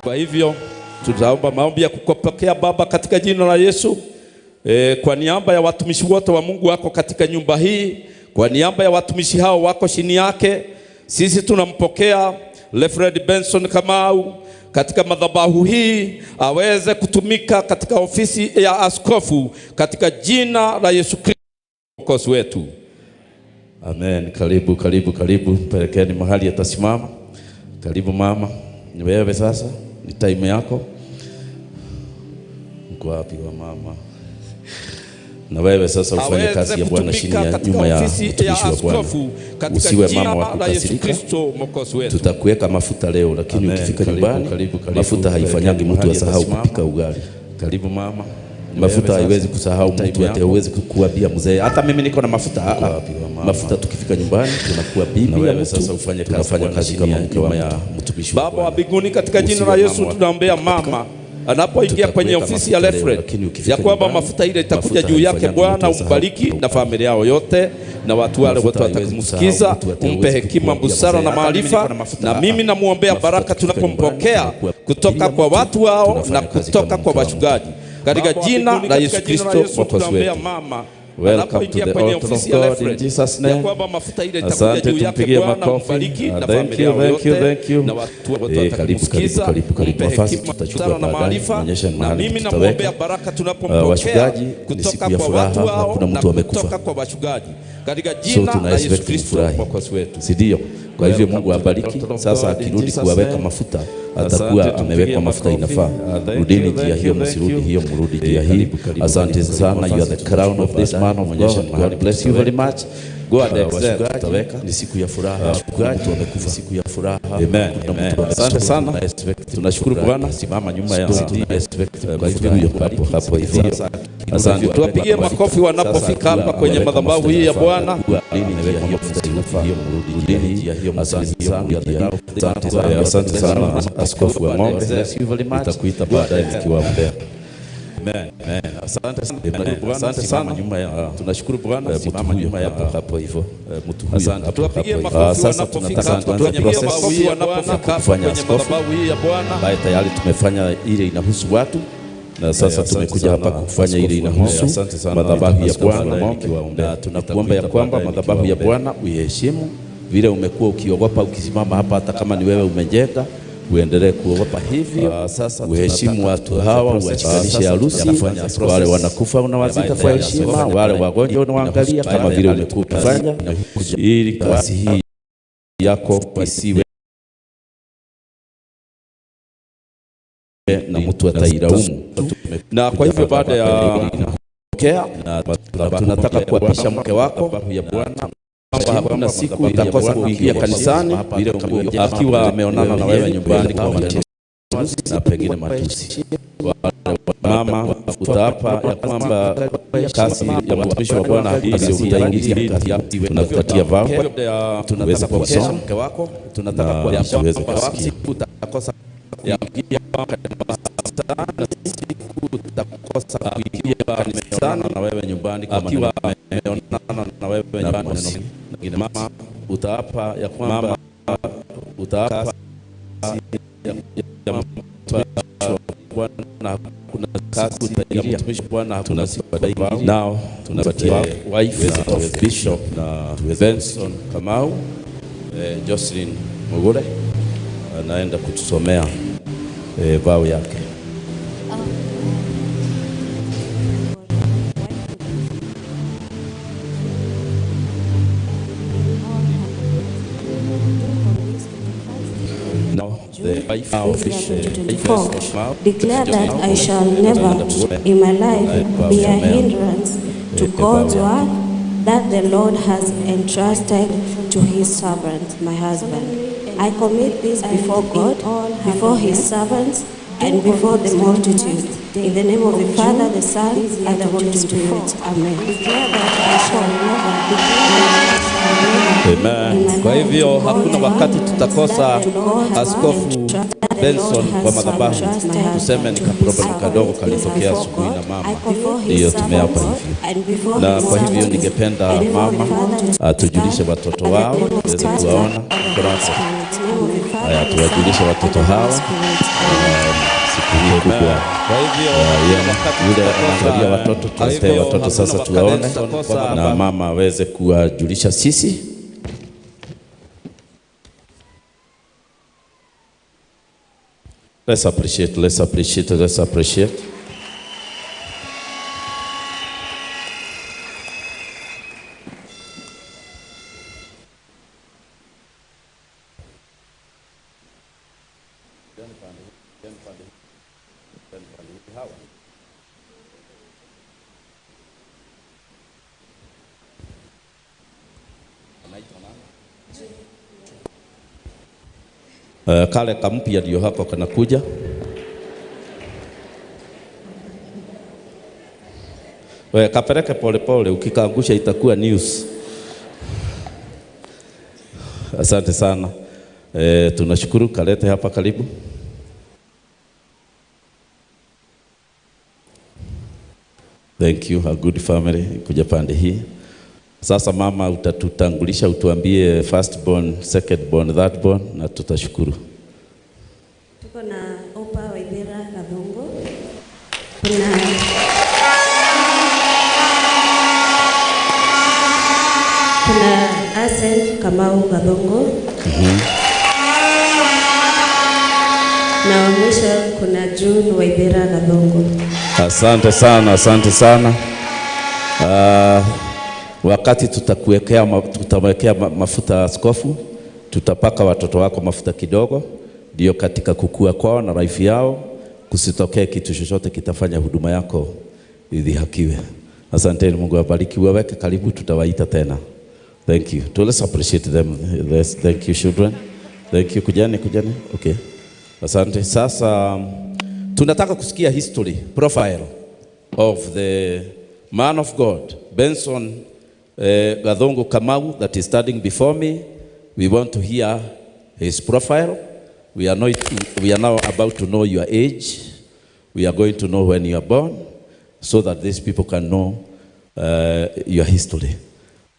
Kwa hivyo tutaomba maombi ya kukupokea Baba katika jina la Yesu. Kwa niaba ya watumishi wote wa Mungu wako katika nyumba hii, kwa niaba ya watumishi hao wako chini yake, sisi tunampokea Reverend Benson Kamau katika madhabahu hii aweze kutumika katika ofisi ya askofu katika jina la Yesu Kristo Mwokozi wetu. Amen. Karibu, karibu, karibu. Pelekeni mahali atasimama. Karibu mama. Ni wewe sasa, ni time yako. Mko wapi wa mama? Na wewe sasa ufanye kazi ya Bwana chini ya nyuma ya mtumishi wa Bwana. Usiwe mama wa kukasirika. Tutakuweka mafuta leo, lakini ukifika nyumbani mafuta haifanyangi mtu asahau kupika ugali. Karibu mama. Mafuta haiwezi kusahau mtu, hata huwezi kukuambia mzee hata mimi niko na mafuta. Mafuta tukifika nyumbani tunakuwa bibi ya mtu. Sasa ufanye kazi kama mke wa mtumishi wa Bwana. Baba wa mbinguni, katika jina la Yesu tunaombea mama anapoingia kwenye ofisi ya Reverend, ya kwamba mafuta ile itakuja juu yake. Bwana umbariki na familia yao yote na watu wale wote watakumsikiza, umpe hekima, busara na maarifa. Na mimi namuombea baraka tunapompokea kutoka kwa watu wao na kutoka kwa wachungaji katika jina la Yesu Kristo Mwokozi wetu. Welcome to the altar of God in Jesus name. Asante, tumpigie makofi. Thank you, thank you, thank you. Karibu, karibu, karibu, karibu. Nafasi tutachukua baadaye, onyesha mahali tutaweka. Wachungaji, ni siku ya furaha, hakuna mtu amekufa. So tuna expect kufurahi, si ndio? Kwa hivyo Mungu abariki. Sasa akirudi kuwaweka mafuta atakuwa amewekwa mafuta inafaa. Rudini njia hiyo, msirudi hiyo, mrudi njia hii. Asante sana. You are the crown of this man of God. God bless you very much. Go and excel. Ni siku ya furaha. Mtu amekufa, siku ya furaha. Amen. Asante sana. Tunashukuru Bwana. Simama nyuma ya mtu huyo hapo hapo hivyo. Asante. Tuwapigie makofi wanapofika hapa kwenye madhabahu hii ya Bwana. Asante sana Askofu wa Ng'ombe. Nitakuita baadaye nikiwaombea. Amen. Asante sana. Asante sana. Tunashukuru Bwana. Simama nyuma ya hapo hivyo. Mtu huyo. Asante. Tuwapigie makofi wanapofika hapa kwenye madhabahu hii ya Bwana. Kufanya askofu ambaye tayari tumefanya ile inahusu watu, na sasa tumekuja hapa kufanya ile inahusu madhabahu ya Bwana. Na tunakuomba ya kwamba madhabahu ya Bwana uiheshimu vile umekuwa ukiogopa ukisimama hapa, hata kama ni wewe umejenga, uendelee kuogopa hivyo. Uheshimu watu hawa, uwashikanishe harusi. Wale wanakufa unawazika kwa heshima, wale wagonjwa unawaangalia kama vile umekuwa ukifanya, ili kazi hii yako isiwe na mtu atailaumu. Na kwa hivyo baada ya kupokea, tunataka kuapisha mke wako ya Bwana kwamba hakuna siku utakosa kuingia kanisani akiwa ameonana na wewe nyumbani kwa maneno na pengine matusi. Mama, utaapa ya kwamba kazi ya mtumishi wa Bwana utaingilia, tunakupatia vao, tunaweza kusoma mke wako, tunataka kuapisha uweze kusikia. Utakosa kuingia Ameonana na wewe nyumbani kwa akiwa ameonana na wewe nyumbani na mama, utaapa ya kwamba utaapa ya Bwana kuna siku utaingilia Bwana hakuna siku utaingilia. Now tunapatia wife of Bishop na Benson Kamau, Jocelyn Mugure anaenda kutusomea vow yake. Now the wife of Bishop Declare that I shall never in my life be a hindrance to God's work that the Lord has entrusted to his servant, my husband. I commit this before God, before his servants, and before the multitude. In the name of the Father, the Son, and the Holy Spirit. Amen. Declare that I shall never Amen. Kwa hivyo hakuna wakati tutakosa Askofu Benson kwa madhabahu tuseme ni kaproblem kadogo kalitokea asubuhi na mama, ndiyo tumeapa hivyo. Na kwa hivyo ningependa mama atujulishe watoto wao tuweze kuwaona. Haya, tuwajulishe watoto hawa siku hii kubwa. Kwa hivyo Yule anaangalia watoto, tuwapee watoto sasa tuwaone, na mama aweze kuwajulisha sisi. Let's appreciate, let's appreciate, let's appreciate. Kale kampya ndio hako kanakuja. We kapeleke pole pole, ukikaangusha itakuwa news. Asante sana. Tunashukuru, kalete hapa karibu. Thank you, a good family kuja pande hii. Sasa mama utatutangulisha, utuambie first born, second born, third born, na tutashukuru. Tuko na Opa Waithera Gathungu. Kuna Asen Kamau Gathungu. Na wa mwisho kuna June Waithera Gathungu. Asante sana, asante sana. Wakati tutawekea mafuta askofu, tutapaka watoto wako mafuta kidogo, ndio katika kukua kwao na life yao kusitokee kitu chochote kitafanya huduma yako idhihakiwe. Asante, Mungu awabariki. Waweke karibu, tutawaita tena. Thank you. To let's appreciate them. Let's, thank you children. Thank you. Kujani, kujani. Okay. Asante. Sasa tunataka kusikia history profile of the man of God Benson Gathungu Kamau that is standing before me. We want to hear his profile. We are now about to know your age. We are going to know when you are born, so that these people can know your history.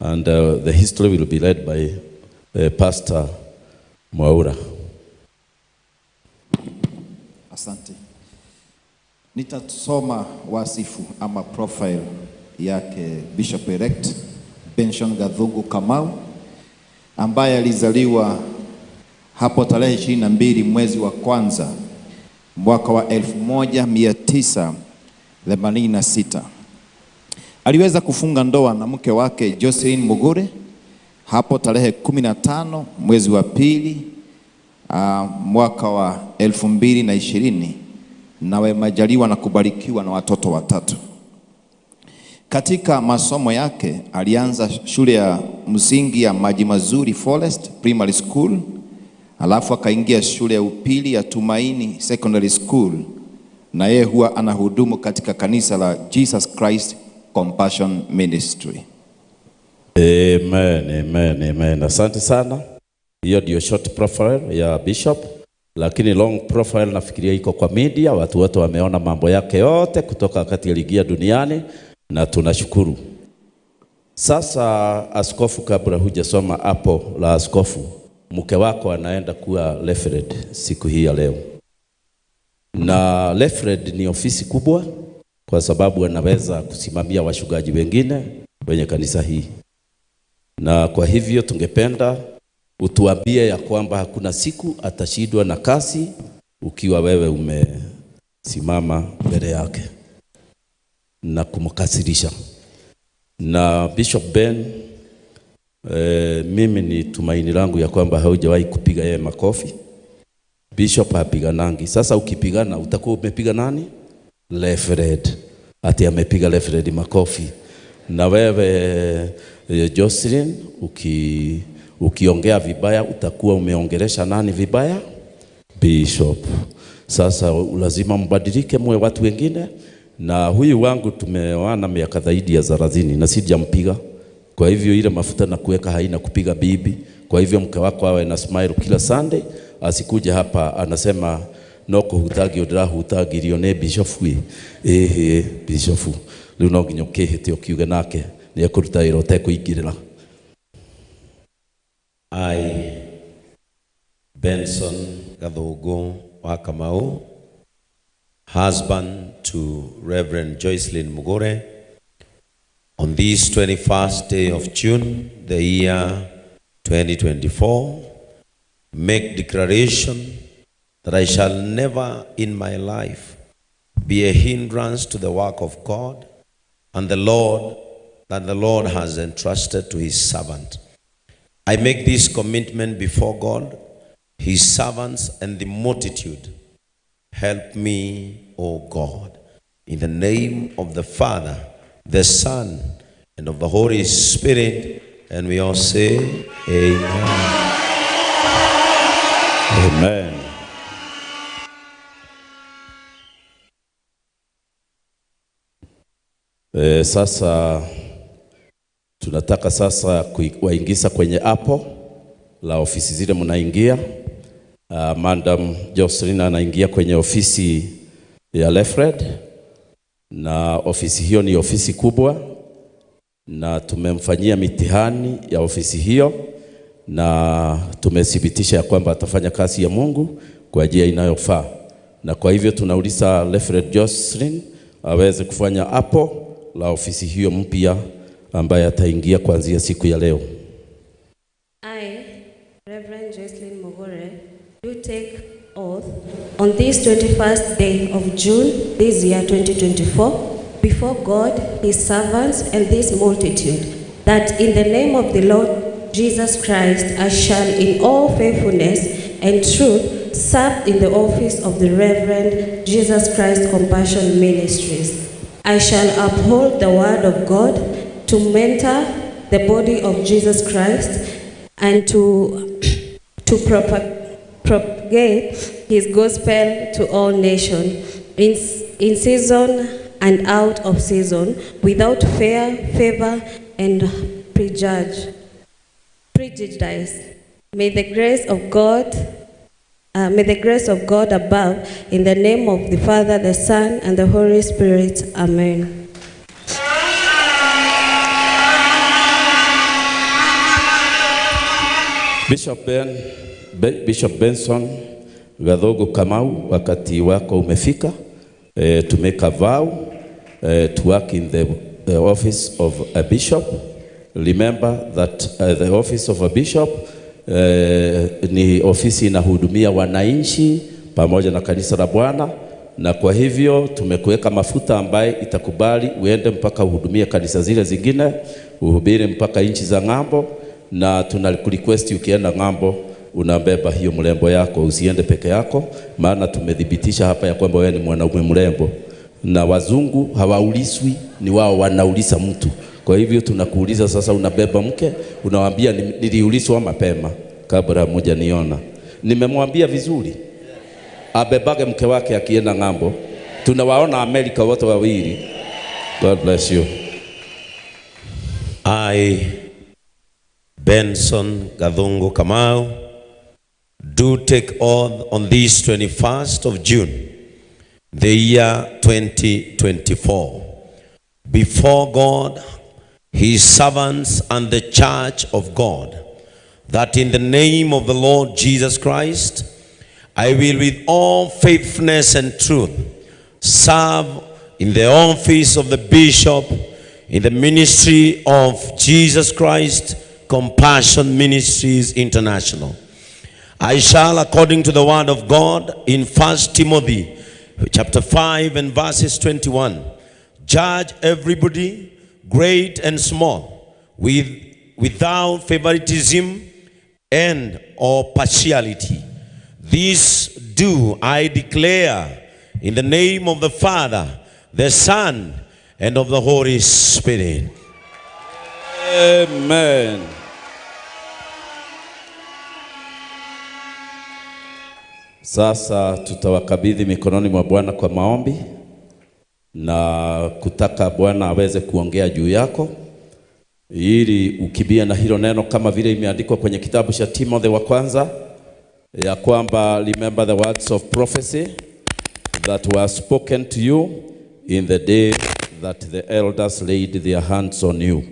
And the history will be led by Pastor Mwaura. Asante. Nitasoma wasifu ama profile yake Bishop Elect Benson Gathungu Kamau, ambaye alizaliwa hapo tarehe 22 mwezi wa kwanza mwaka wa 1986. Aliweza kufunga ndoa na mke wake Jocelyn Mugure hapo tarehe 15 mwezi wa pili mwaka wa 2020, na wamejaliwa na kubarikiwa na watoto watatu. Katika masomo yake alianza shule ya msingi ya Maji Mazuri Forest Primary School, alafu akaingia shule ya upili ya Tumaini Secondary School, na yeye huwa anahudumu katika kanisa la Jesus Christ Compassion Ministry. Amen, amen, amen. Asante sana. Hiyo ndio short profile ya Bishop, lakini long profile nafikiria iko kwa media, watu wote wameona mambo yake yote kutoka wakati aliingia duniani. na tunashukuru. Sasa askofu, kabla hujasoma hapo la askofu, mke wako anaenda kuwa referred siku hii ya leo, na referred ni ofisi kubwa kwa sababu anaweza kusimamia wachungaji wengine wenye kanisa hii, na kwa hivyo tungependa utuambie ya kwamba hakuna siku atashindwa na kazi ukiwa wewe umesimama mbele yake na kumkasirisha. Na Bishop Ben, mimi ni tumaini langu ya kwamba haujawahi kupiga yeye makofi. Bishop hapiganangi. Sasa ukipigana utakuwa umepiga nani? Reverend. Ati amepiga reverend makofi. Na wewe Jocelyn, ukiongea vibaya utakuwa umeongelesha nani vibaya? Bishop. Sasa lazima mbadilike muwe watu wengine. Na huyu wangu tumeoana miaka zaidi ya 30 na sijampiga. Kwa hivyo ile mafuta na kuweka haina kupiga bibi. Kwa hivyo mke wako awe na smile kila Sunday, asikuje hapa anasema no kuhutagio ndĩrahutagirio nĩ bishop ĩ. Ĩhĩ bishop rĩu no nginya ũkĩhĩte ũkiuge nake nĩ ekũruta wĩra ũtekũingĩrĩra. I, Benson Gathungu wa Kamau, husband to Reverend Joycelyn Mugure, on this 21st day of June, the year 2024, make declaration that I shall never in my life be a hindrance to the work of God and the Lord that the Lord has entrusted to his servant. I make this commitment before God, his servants, and the multitude. Help me, O God, in the name of the Father, the Son, and of the Holy Spirit. And we all say, Amen. Amen. Sasa tunataka sasa kuwaingiza kwenye hapo la ofisi zile mnaingia. Madam Jocelyn anaingia kwenye ofisi ya Lefred, na ofisi hiyo ni ofisi kubwa, na tumemfanyia mitihani ya ofisi hiyo na tumethibitisha ya kwamba atafanya kazi ya Mungu kwa njia inayofaa. Na kwa hivyo tunauliza Lefred Jocelyn aweze kufanya hapo la ofisi hiyo mpya ambaye ataingia kuanzia siku ya leo. I, Reverend Jocelyn Mugure, do take oath on this 21st day of June this year 2024 before God, his servants, and this multitude, that in the name of the Lord Jesus Christ I shall in all faithfulness and truth serve in the office of the Reverend Jesus Christ Compassion Ministries. I shall uphold the word of God to mentor the body of Jesus Christ and to propagate his gospel to all nations, in season and out of season, without fear, favor, and prejudice. May the grace of God, above, in the name of the Father, the Son, and the Holy Spirit. Amen. Bishop Benson Gathogo Kamau, wakati wako umefika to make a vow to work in the office of a bishop. Remember that the office of a bishop ni ofisi inahudumia wananchi pamoja na kanisa la Bwana, na kwa hivyo tumekuweka mafuta ambaye itakubali uende mpaka uhudumie kanisa zile zingine, uhubiri mpaka nchi za ng'ambo, na tunakurequest ukienda ng'ambo unabeba hiyo mrembo yako, usiende peke yako, maana tumethibitisha hapa ya kwamba wewe ni mwanaume mrembo, na wazungu hawauliswi, ni wao wanauliza mtu. Kwa hivyo tunakuuliza sasa, unabeba mke, unawaambia niliulizwa mapema kabla mmoja niona. Nimemwambia vizuri abebage mke wake akienda ng'ambo. Tunawaona Amerika wote wawili. God bless you. I, Benson Gathungu Kamau, do take oath on this 21st of June, the year 2024, before God, his servants, and the church of God, that in the name of the Lord Jesus Christ, I will with all faithfulness and truth serve in the office of the bishop in the ministry of Jesus Christ Compassion Ministries International. I shall, according to the word of God in 1 Timothy chapter 5 and verses 21, judge everybody, great and small, without favoritism and or partiality. This do I declare in the name of the Father, the Son, and of the Holy Spirit. Amen. Sasa tutawakabidhi mikononi mwa Bwana kwa maombi na kutaka Bwana aweze kuongea juu yako ili ukibia na hilo neno kama vile imeandikwa kwenye kitabu cha Timothy wa kwanza ya kwamba remember the words of prophecy that were spoken to you in the day that the elders laid their hands on you.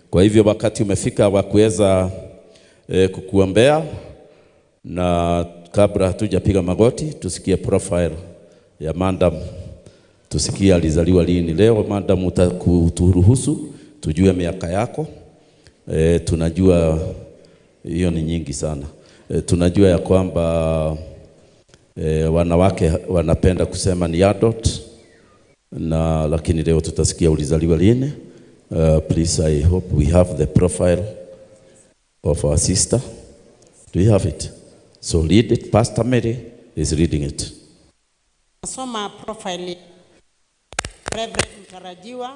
Kwa hivyo wakati umefika wa kuweza kukuombea, na kabla hatujapiga magoti tusikie profile ya madam, tusikie alizaliwa lini. Leo madam utakuturuhusu tujue miaka yako. Tunajua hiyo ni nyingi sana. Tunajua ya kwamba wanawake wanapenda kusema ni adult, na lakini leo tutasikia ulizaliwa lini. Please, I hope we have the profile of our sister. Do you have it? So read it. Pastor Mary is reading it. Nasoma profile Reverend mtarajiwa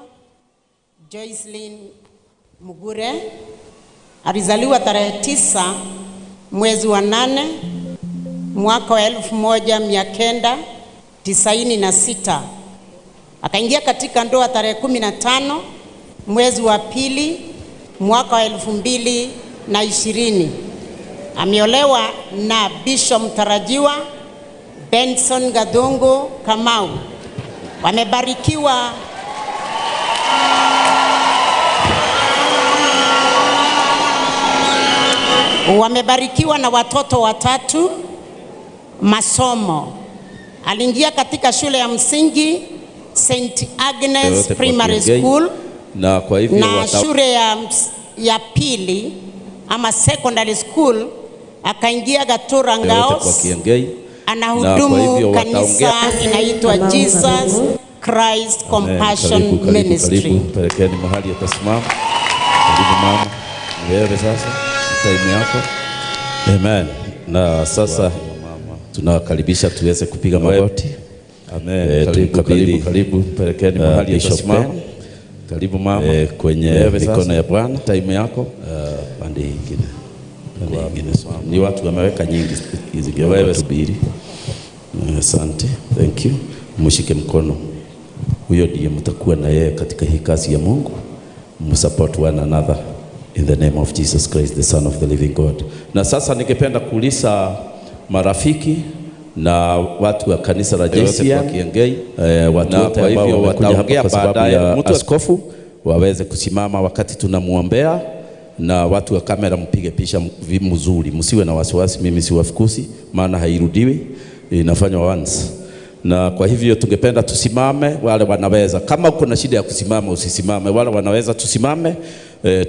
Joycelyn Mugure. Alizaliwa tarehe 9 mwezi wa 8 mwaka wa 1996. Akaingia katika ndoa tarehe 15 mwezi wa pili mwaka wa 2020. Ameolewa na Bishop mtarajiwa Benson Gadungu Kamau. Wamebarikiwa na watoto watatu. Masomo, aliingia katika shule ya msingi St. Agnes Primary School na kwa hivyo na shule ya pili ama secondary school akaingia Gatura Ngaos. Anahudumu kanisa inaitwa Jesus Christ Compassion karibu, Ministry. Karibu, pelekeni mahali atasimama. Karibu mama, wewe sasa time yako. Amen. Na sasa tunawakaribisha tuweze kupiga magoti. Amen. Karibu, karibu, karibu, pelekeni mahali atasimama. Karibu mama, kwenye mikono ya Bwana. Time yako. Pande nyingine. Pande nyingine. Ni watu wameweka nyingi hizi wewe subiri. Asante. Thank you. Mshike mkono. Huyo ndiye mtakuwa na yeye katika hii kazi ya Mungu. Msupport one another in the name of Jesus Christ, the Son of the living God. Na sasa ningependa kuuliza marafiki na watu wa kanisa la JCM, watu wote ambao wamekuja hapa kwa sababu ya askofu waweze kusimama wakati tunamuombea, na watu wa kamera mpige picha mzuri, msiwe na wasiwasi, mimi siwafukusi, maana hairudiwi, inafanywa once. Na kwa hivyo tungependa tusimame, wale wanaweza. Kama uko na shida ya kusimama usisimame, wale wanaweza tusimame,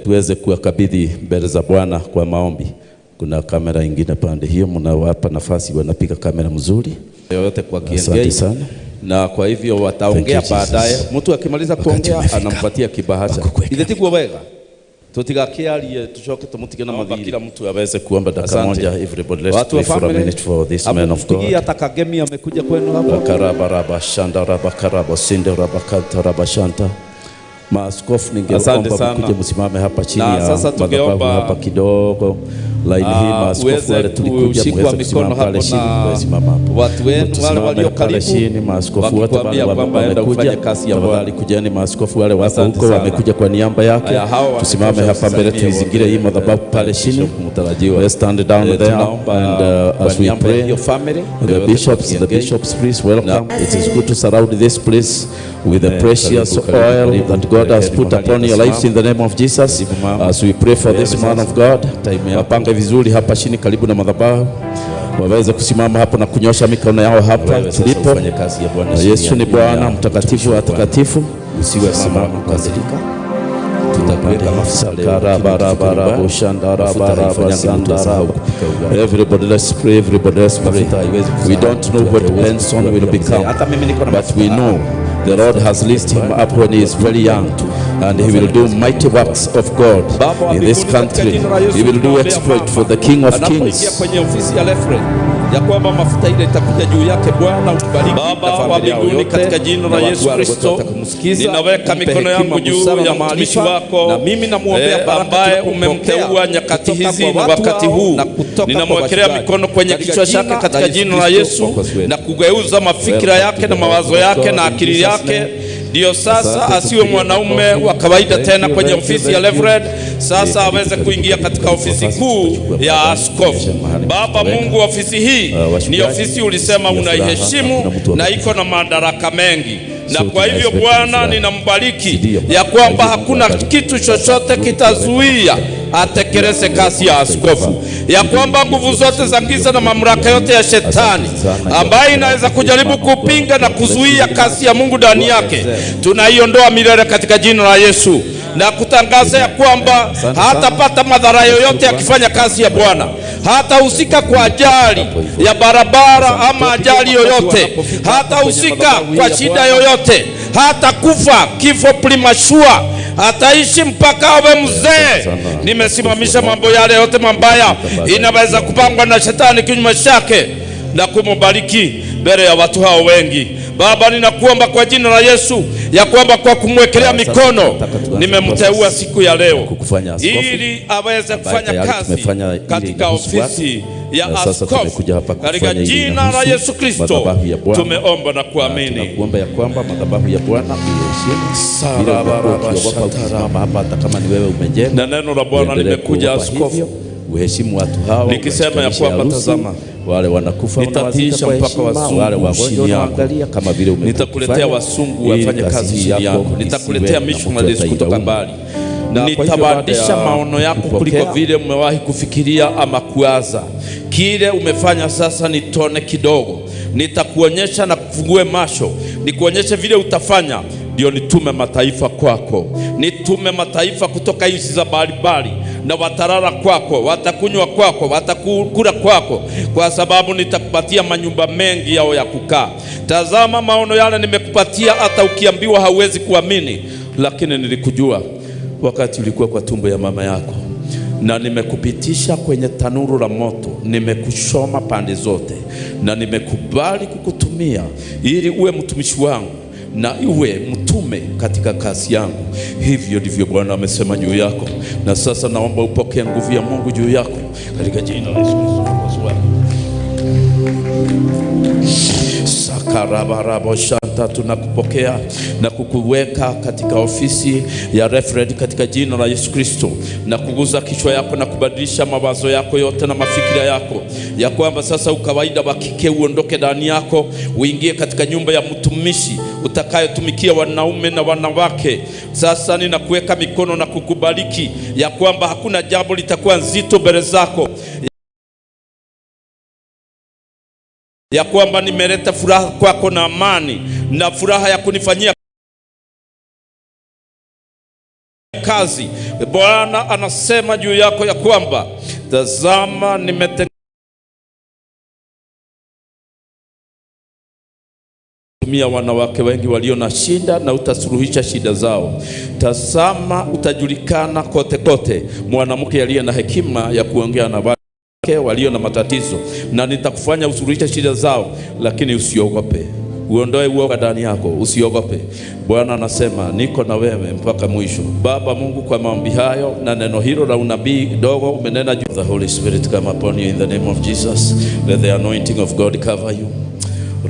tuweze kuwakabidhi mbele za Bwana kwa maombi. Kuna kamera ingine pande hiyo, mnawapa nafasi, wanapiga kamera mzuri. Yote kwa Kiengei. Na kwa hivyo wataongea baadaye. Mtu akimaliza kuongea anampatia kibahasha. Ile wega. Tutigakiarie tuchoke tumutige na madhiri. Kila mtu aweze kuomba dakika moja. Everybody let's pray for a minute for this man of God. Hata Kagemi amekuja kwenu hapo. Karabaraba shanda karaba sinde rabakata rabashanta. Maaskofu ningeomba mkuje msimame hapa chini ya madhabahu hapa kidogo. Line hii maaskofu wale tulikuja muweze kusimama pale chini, mwesimama hapo. Watu wenu wale walio karibu chini, maaskofu wote wale wamekuja kazi ya Bwana. Kujeni maaskofu wale wako huko wamekuja kwa niaba yake. Tusimame hapa mbele tuizingire hii madhabahu pale chini. Let's stand down there and as we pray, the bishops please welcome. It is good to surround this place with the precious oil that God has put upon your lives in the name of Jesus. As we pray for this man of God, wapange vizuri hapa chini karibu na madhabahu, waweze kusimama hapo na kunyosha mikono yao hapa tulipo. Yesu ni Bwana mtakatifu wa takatifu. Usiwe mama kukasirika. Tutakuweka mafuta leo. Everybody let's pray, everybody let's pray. We don't know what Benson will become, but we know the Lord has raised him up when he is very young, and he will do mighty works of God in this country. He will do exploit for the King of Kings. Ya kwamba mafuta ile itakuja juu yake. Bwana ubariki na familia yote katika jina la Yesu Kristo. Ninaweka mikono yangu juu ya mtumishi wako, na mimi namuombea baraka ambaye umemteua nyakati hizi na wakati huu. Ninamwekelea mikono kwenye kichwa chake katika jina la Yesu, na kugeuza mafikira yake na mawazo yake na akili yake. Ndio sasa asiwe mwanaume wa kawaida tena kwenye ofisi ya Reverend, sasa aweze kuingia katika ofisi kuu ya askofu. Baba Mungu, ofisi hii ni ofisi ulisema unaiheshimu na iko na madaraka mengi. Na kwa hivyo Bwana ninambariki ya kwamba hakuna kitu chochote kitazuia atekeleze kazi ya askofu, ya kwamba nguvu zote za giza na mamlaka yote ya shetani ambayo inaweza kujaribu kupinga na kuzuia kazi ya Mungu ndani yake, tunaiondoa milele katika jina la Yesu, na kutangaza ya kwamba hatapata madhara yoyote akifanya kazi ya Bwana, hatahusika kwa ajali ya barabara ama ajali yoyote, hatahusika kwa shida yoyote, hatakufa kifo premature, ataishi mpaka awe mzee. Nimesimamisha mambo yale yote mabaya inaweza kupangwa na shetani kinyume chake, na kumbariki mbele ya watu hao wengi. Baba, ninakuomba kwa jina la Yesu ya kwamba kwa kumwekelea mikono nimemteua siku ya leo ili aweze kufanya kazi katika ofisi ya askofu katika jina la Yesu Kristo tumeomba na kuamini. Tunakuomba ya kwamba madhabahu ya Bwana iheshimu bila kuogopa hapa, hata kama ni wewe umejenga. Na neno la Bwana limekuja askofu, uheshimu watu hawa nikisema ya kwamba tazama, wale wanakufa nitatiisha mpaka wasungu wale wagonjwa wanaangalia kama vile umekufa. Nitakuletea wasungu wafanye kazi chini yako, nitakuletea missionaries kutoka mbali, nitabadilisha maono yako kuliko vile umewahi kufikiria ama kuwaza. Kile umefanya sasa ni tone kidogo, nitakuonyesha na kufungue macho, nikuonyeshe vile utafanya, ndio nitume mataifa kwako, nitume mataifa kutoka nchi za mbalimbali, na watalala kwako, watakunywa kwako, watakula kwako, kwa sababu nitakupatia manyumba mengi yao ya kukaa. Tazama maono yale nimekupatia, hata ukiambiwa hauwezi kuamini, lakini nilikujua wakati ulikuwa kwa tumbo ya mama yako, na nimekupitisha kwenye tanuru la moto, nimekushoma pande zote, na nimekubali kukutumia ili uwe mtumishi wangu na uwe mtume katika kazi yangu. Hivyo ndivyo Bwana amesema juu yako, na sasa naomba upokee nguvu ya Mungu juu yako katika jina la Yesu Kristo Mwokozi wako. Sakarabarabo shanta, tunakupokea na kukuweka katika ofisi ya Reverend katika jina la Yesu Kristo, na kuguza kichwa yako na kubadilisha mawazo yako yote na mafikira yako, ya kwamba sasa ukawaida wa kike uondoke ndani yako, uingie katika nyumba ya mtumishi utakayotumikia wanaume na wanawake. Sasa ninakuweka mikono na kukubariki ya kwamba hakuna jambo litakuwa nzito mbele zako, ya kwamba nimeleta furaha kwako na amani na furaha ya kunifanyia kazi. Bwana anasema juu yako ya kwamba tazama, nimetengeneza wanawake wengi walio na shida na utasuluhisha shida zao. Tazama, utajulikana kote kote, mwanamke aliye na hekima ya kuongea na walio na matatizo, na nitakufanya usuluhishe shida zao, lakini usiogope. Uondoe uoga ndani yako, usiogope. Bwana anasema niko na wewe mpaka mwisho. Baba Mungu, kwa maombi hayo na neno hilo la unabii dogo umenena juu, the Holy Spirit come upon you in the name of Jesus. Let the anointing of God cover you.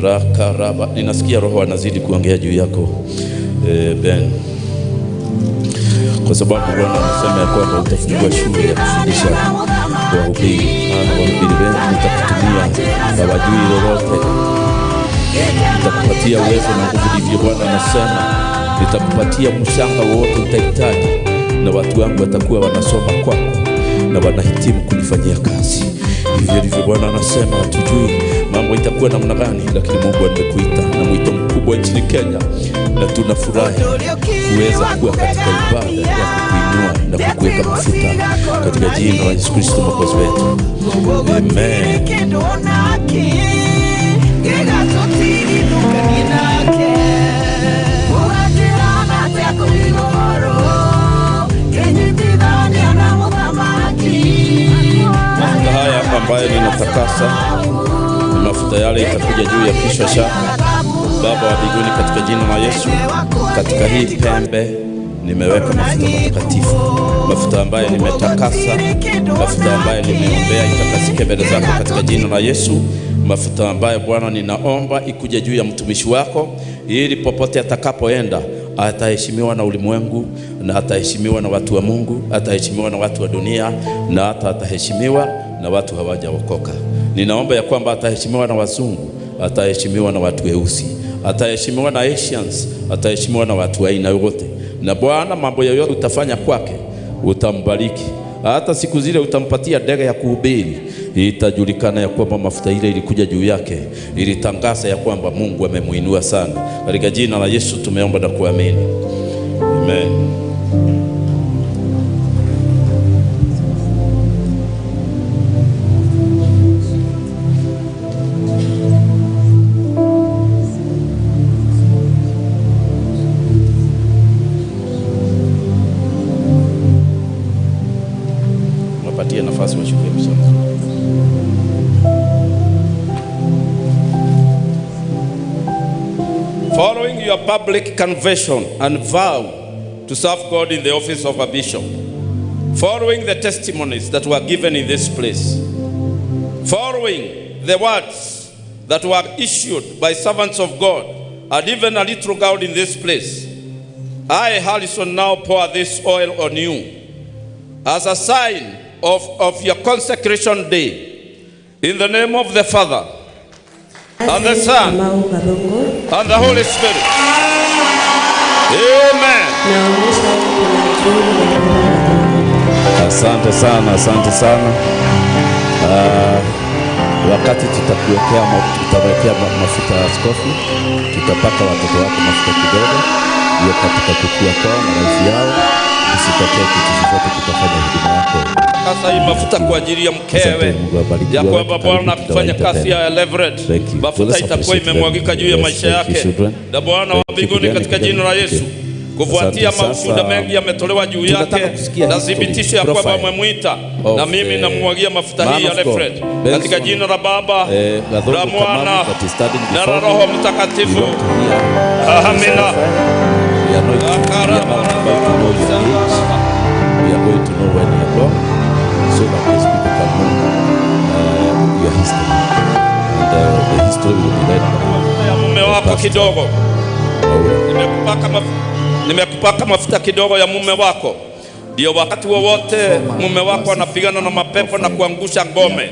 Raka raba. Ninasikia Roho anazidi kuongea juu yako, Ben, kwa sababu Bwana anasema ya kwamba utafungua shule ya kufundisha wahubiri, maana wahubiri wengi nitakutumia hawajui lolote. Nitakupatia uwezo na nguvu, ndivyo Bwana anasema. Nitakupatia mshanga wote utahitaji, na watu wangu watakuwa wanasoma kwako na wanahitimu kunifanyia kazi. Hivyo ndivyo Bwana anasema. Hatujui mambo itakuwa namna gani, lakini Mungu amekuita na mwito mkubwa nchini Kenya, na tunafurahi kuweza kuwa katika ibada ya kukuinua na kukuweka mafuta katika jina la Yesu Kristo Mwokozi wetu. Amen. Mafuta haya ambayo ninatakasa ni mafuta yale itakuja juu ya kichwa chako. Baba wa mbinguni, katika jina la Yesu, katika hii pembe nimeweka mafuta matakatifu, mafuta ambayo nimetakasa, mafuta ambayo nimeombea itakasike mbele zako katika jina la Yesu, mafuta ambayo Bwana ninaomba ikuje juu ya mtumishi wako, ili popote atakapoenda ataheshimiwa na ulimwengu, na ataheshimiwa na watu wa Mungu, ataheshimiwa na watu wa dunia, na hata ataheshimiwa na watu hawajaokoka. Ninaomba ya kwamba ataheshimiwa na wazungu, ataheshimiwa na watu weusi, ataheshimiwa na Asians, ataheshimiwa na watu wa aina yote. Na Bwana, mambo yoyote utafanya kwake utambariki. Hata siku zile utampatia ndege ya kuhubiri, itajulikana ya kwamba mafuta ile ilikuja juu yake, ilitangaza ya kwamba Mungu amemuinua sana. Katika jina la Yesu tumeomba na kuamini. Amen. Wapatie nafasi wachukue picha. Following your public confession and vow to serve God in the office of a bishop, following the testimonies that were given in this place, following the words that were issued by servants of God and even a little girl in this place, I, Harrison, now pour this oil on you as a sign of your consecration day, in the name of the Father, and the Son, and the Holy Spirit. Amen. Asante sana, asante sana. Wakati tutawekea mafuta ya askofu, tutapaka watoto wako mafuta kidogo, hiyo katika kukua kwao na life yao, usitokee kitu chochote kitafanya huduma yako. Sasa hii mafuta kwa ajili ya mkewe, ya kwamba Bwana akifanya kazi ya Leverett, mafuta itakuwa imemwagika juu ya maisha yake. Na Bwana wa mbinguni, katika jina la Yesu, kufuatia mashuhuda mengi yametolewa juu yake, na thibitisho ya kwamba umemwita, na mimi namwagia mafuta hii ya Leverett katika jina la Baba, la Mwana na la Roho Mtakatifu. Amina. We are going to know when you are born, so that these people can know your history. And the history will be led by mume wako kidogo. Nimekupaka mafuta kidogo ya mume wako. Ndio wakati wowote mume wako anapigana na mapepo na kuangusha ngome,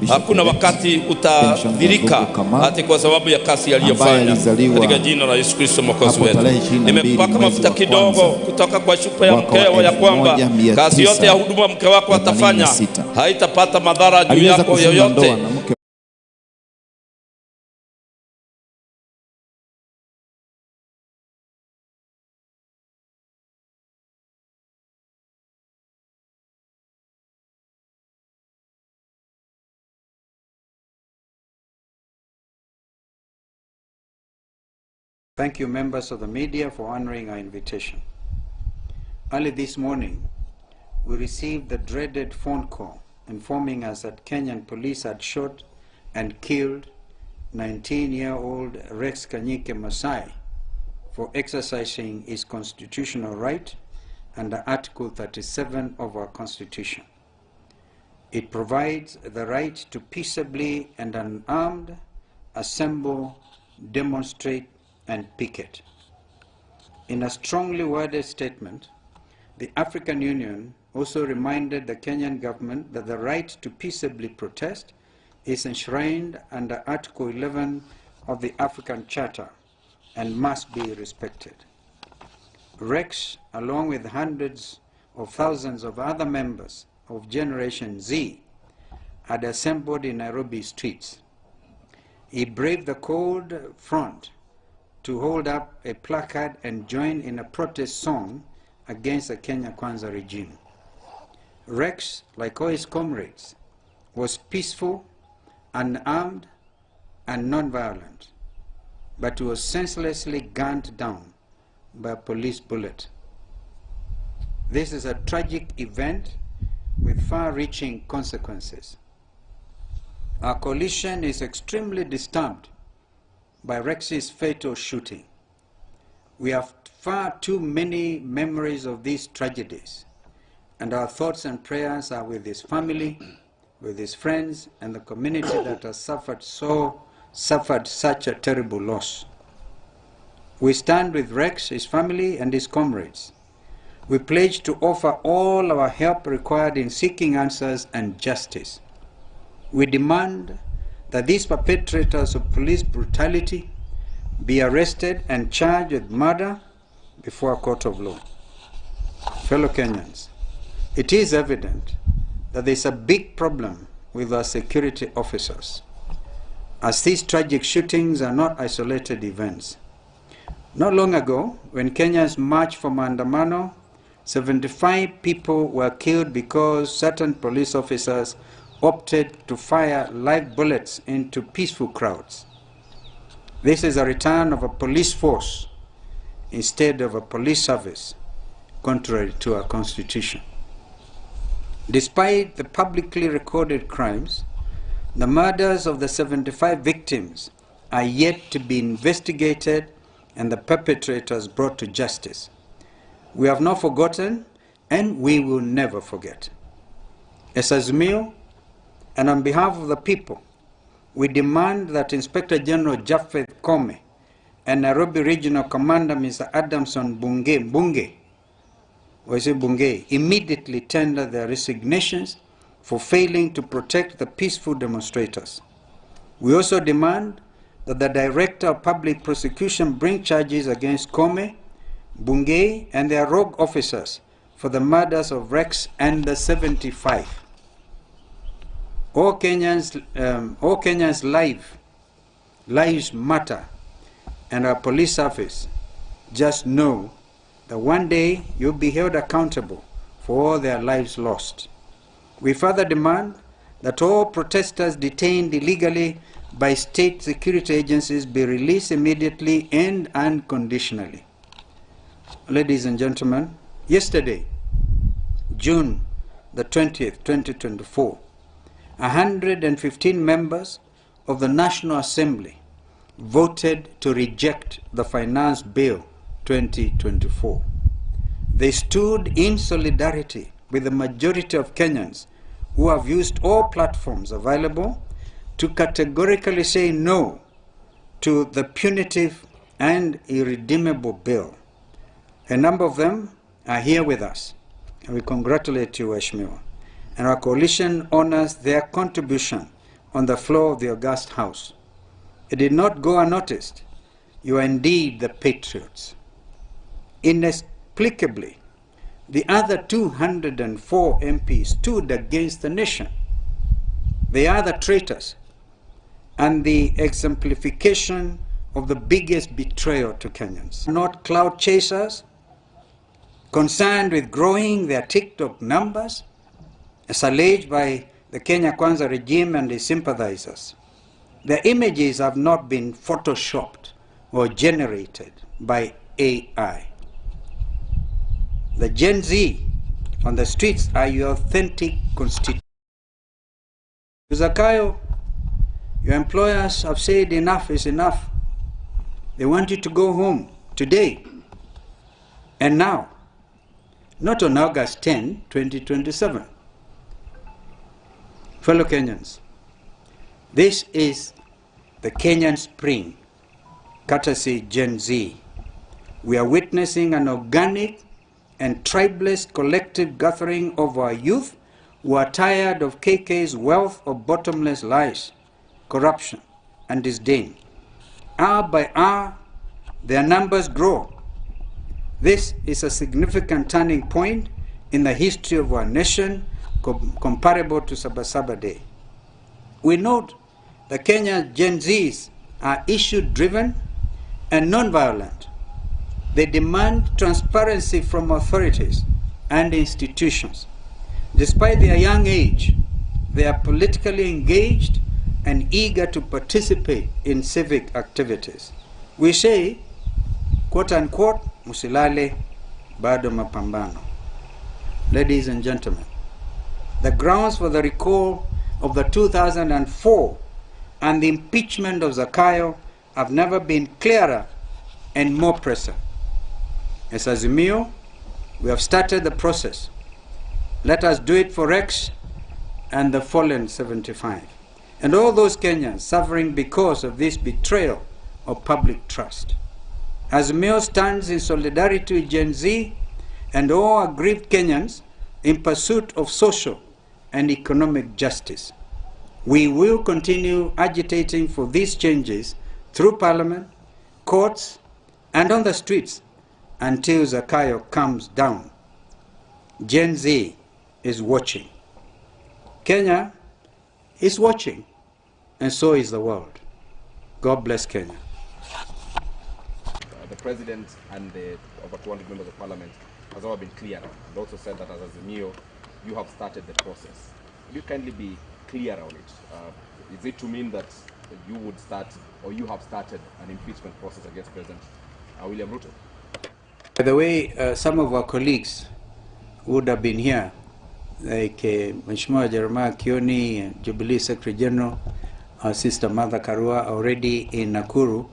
hakuna wakati utadhirika hata kwa sababu ya kazi aliyofanya. Katika jina la Yesu Kristo Mwokozi wetu, nimekupaka mafuta kidogo kutoka kwa chupa ya mkeo, ya kwamba kazi yote ya huduma mke wako atafanya haitapata madhara juu yako yoyote. Thank you, members of the media, for honoring our invitation. Early this morning, we received the dreaded phone call informing us that Kenyan police had shot and killed 19-year-old Rex Kanyike Masai for exercising his constitutional right under Article 37 of our Constitution. It provides the right to peaceably and unarmed assemble, demonstrate, and picket. In a strongly worded statement, the African Union also reminded the Kenyan government that the right to peaceably protest is enshrined under Article 11 of the African Charter and must be respected. Rex, along with hundreds of thousands of other members of Generation Z, had assembled in Nairobi streets. He braved the cold front to hold up a placard and join in a protest song against the Kenya Kwanza regime. Rex, like all his comrades, was peaceful, unarmed, and non-violent, but he was senselessly gunned down by a police bullet. This is a tragic event with far-reaching consequences. Our coalition is extremely disturbed by Rex's fatal shooting. We have far too many memories of these tragedies, and our thoughts and prayers are with his family, with his friends, and the community that has suffered such a terrible loss. We stand with Rex, his family, and his comrades. We pledge to offer all our help required in seeking answers and justice. We demand that these perpetrators of police brutality be arrested and charged with murder before a court of law. Fellow Kenyans, it is evident that there is a big problem with our security officers, as these tragic shootings are not isolated events. Not long ago, when Kenyans marched for Maandamano, 75 people were killed because certain police officers opted to fire live bullets into peaceful crowds. This is a return of a police force instead of a police service, contrary to our constitution. Despite the publicly recorded crimes, the murders of the 75 victims are yet to be investigated and the perpetrators brought to justice. We have not forgotten, and we will never forget. As Azimio, and on behalf of the people, we demand that Inspector General Japheth Koome and Nairobi Regional Commander Mr. Adamson Bungei immediately tender their resignations for failing to protect the peaceful demonstrators. We also demand that the Director of Public Prosecution bring charges against Koome, Bungei, and their rogue officers for the murders of Rex and the 75. All Kenyans' lives matter, and our police service just know that one day you'll be held accountable for all their lives lost. We further demand that all protesters detained illegally by state security agencies be released immediately and unconditionally. Ladies and gentlemen, yesterday, June the 20th, 2024, 115 members of the National Assembly voted to reject the Finance Bill 2024. They stood in solidarity with the majority of Kenyans who have used all platforms available to categorically say no to the punitive and irredeemable bill. A number of them are here with us, and we congratulate you, Waheshimiwa. And our coalition honors their contribution on the floor of the august House. It did not go unnoticed. You are indeed the patriots. Inexplicably, the other 204 MPs stood against the nation. They are the traitors and the exemplification of the biggest betrayal to Kenyans. Not cloud chasers, concerned with growing their TikTok numbers, as alleged by the Kenya Kwanza regime and its sympathizers. Their images have not been photoshopped or generated by AI. The Gen Z on the streets are your authentic constituents. Zakayo, Your employers have said enough is enough. They want you to go home today and now, not on August 10, 2027. Fellow Kenyans, this is the Kenyan Spring, courtesy Gen Z. We are witnessing an organic and tribeless collective gathering of our youth who are tired of KK's wealth of bottomless lies, corruption, and disdain. Hour by hour, their numbers grow. This is a significant turning point in the history of our nation, comparable to Sabasaba Day. We note that Kenya's Gen Zs are issue-driven and non-violent. They demand transparency from authorities and institutions. Despite their young age, they are politically engaged and eager to participate in civic activities. We say, quote unquote, musilale bado mapambano. Ladies and gentlemen, the grounds for the recall of the 2004 and the impeachment of Zakayo have never been clearer and more pressing. As Azimio, we have started the process. Let us do it for Rex and the fallen 75, and all those Kenyans suffering because of this betrayal of public trust. Azimio stands in solidarity with Gen Z and all aggrieved Kenyans in pursuit of social and economic justice. We will continue agitating for these changes through parliament, courts, and on the streets until Zakayo comes down. Gen Z is watching. Kenya is watching, and so is the world. God bless Kenya. The president and the over 200 members of parliament has all been clearer, and also said that as Azimio, you have started the process. Will you kindly be clearer on it? Is it to mean that you would start, or you have started, an impeachment process against President William Ruto? By the way, some of our colleagues would have been here, like Mheshimiwa Jeremiah Kioni, Jubilee Secretary General, our sister Martha Karua, already in Nakuru,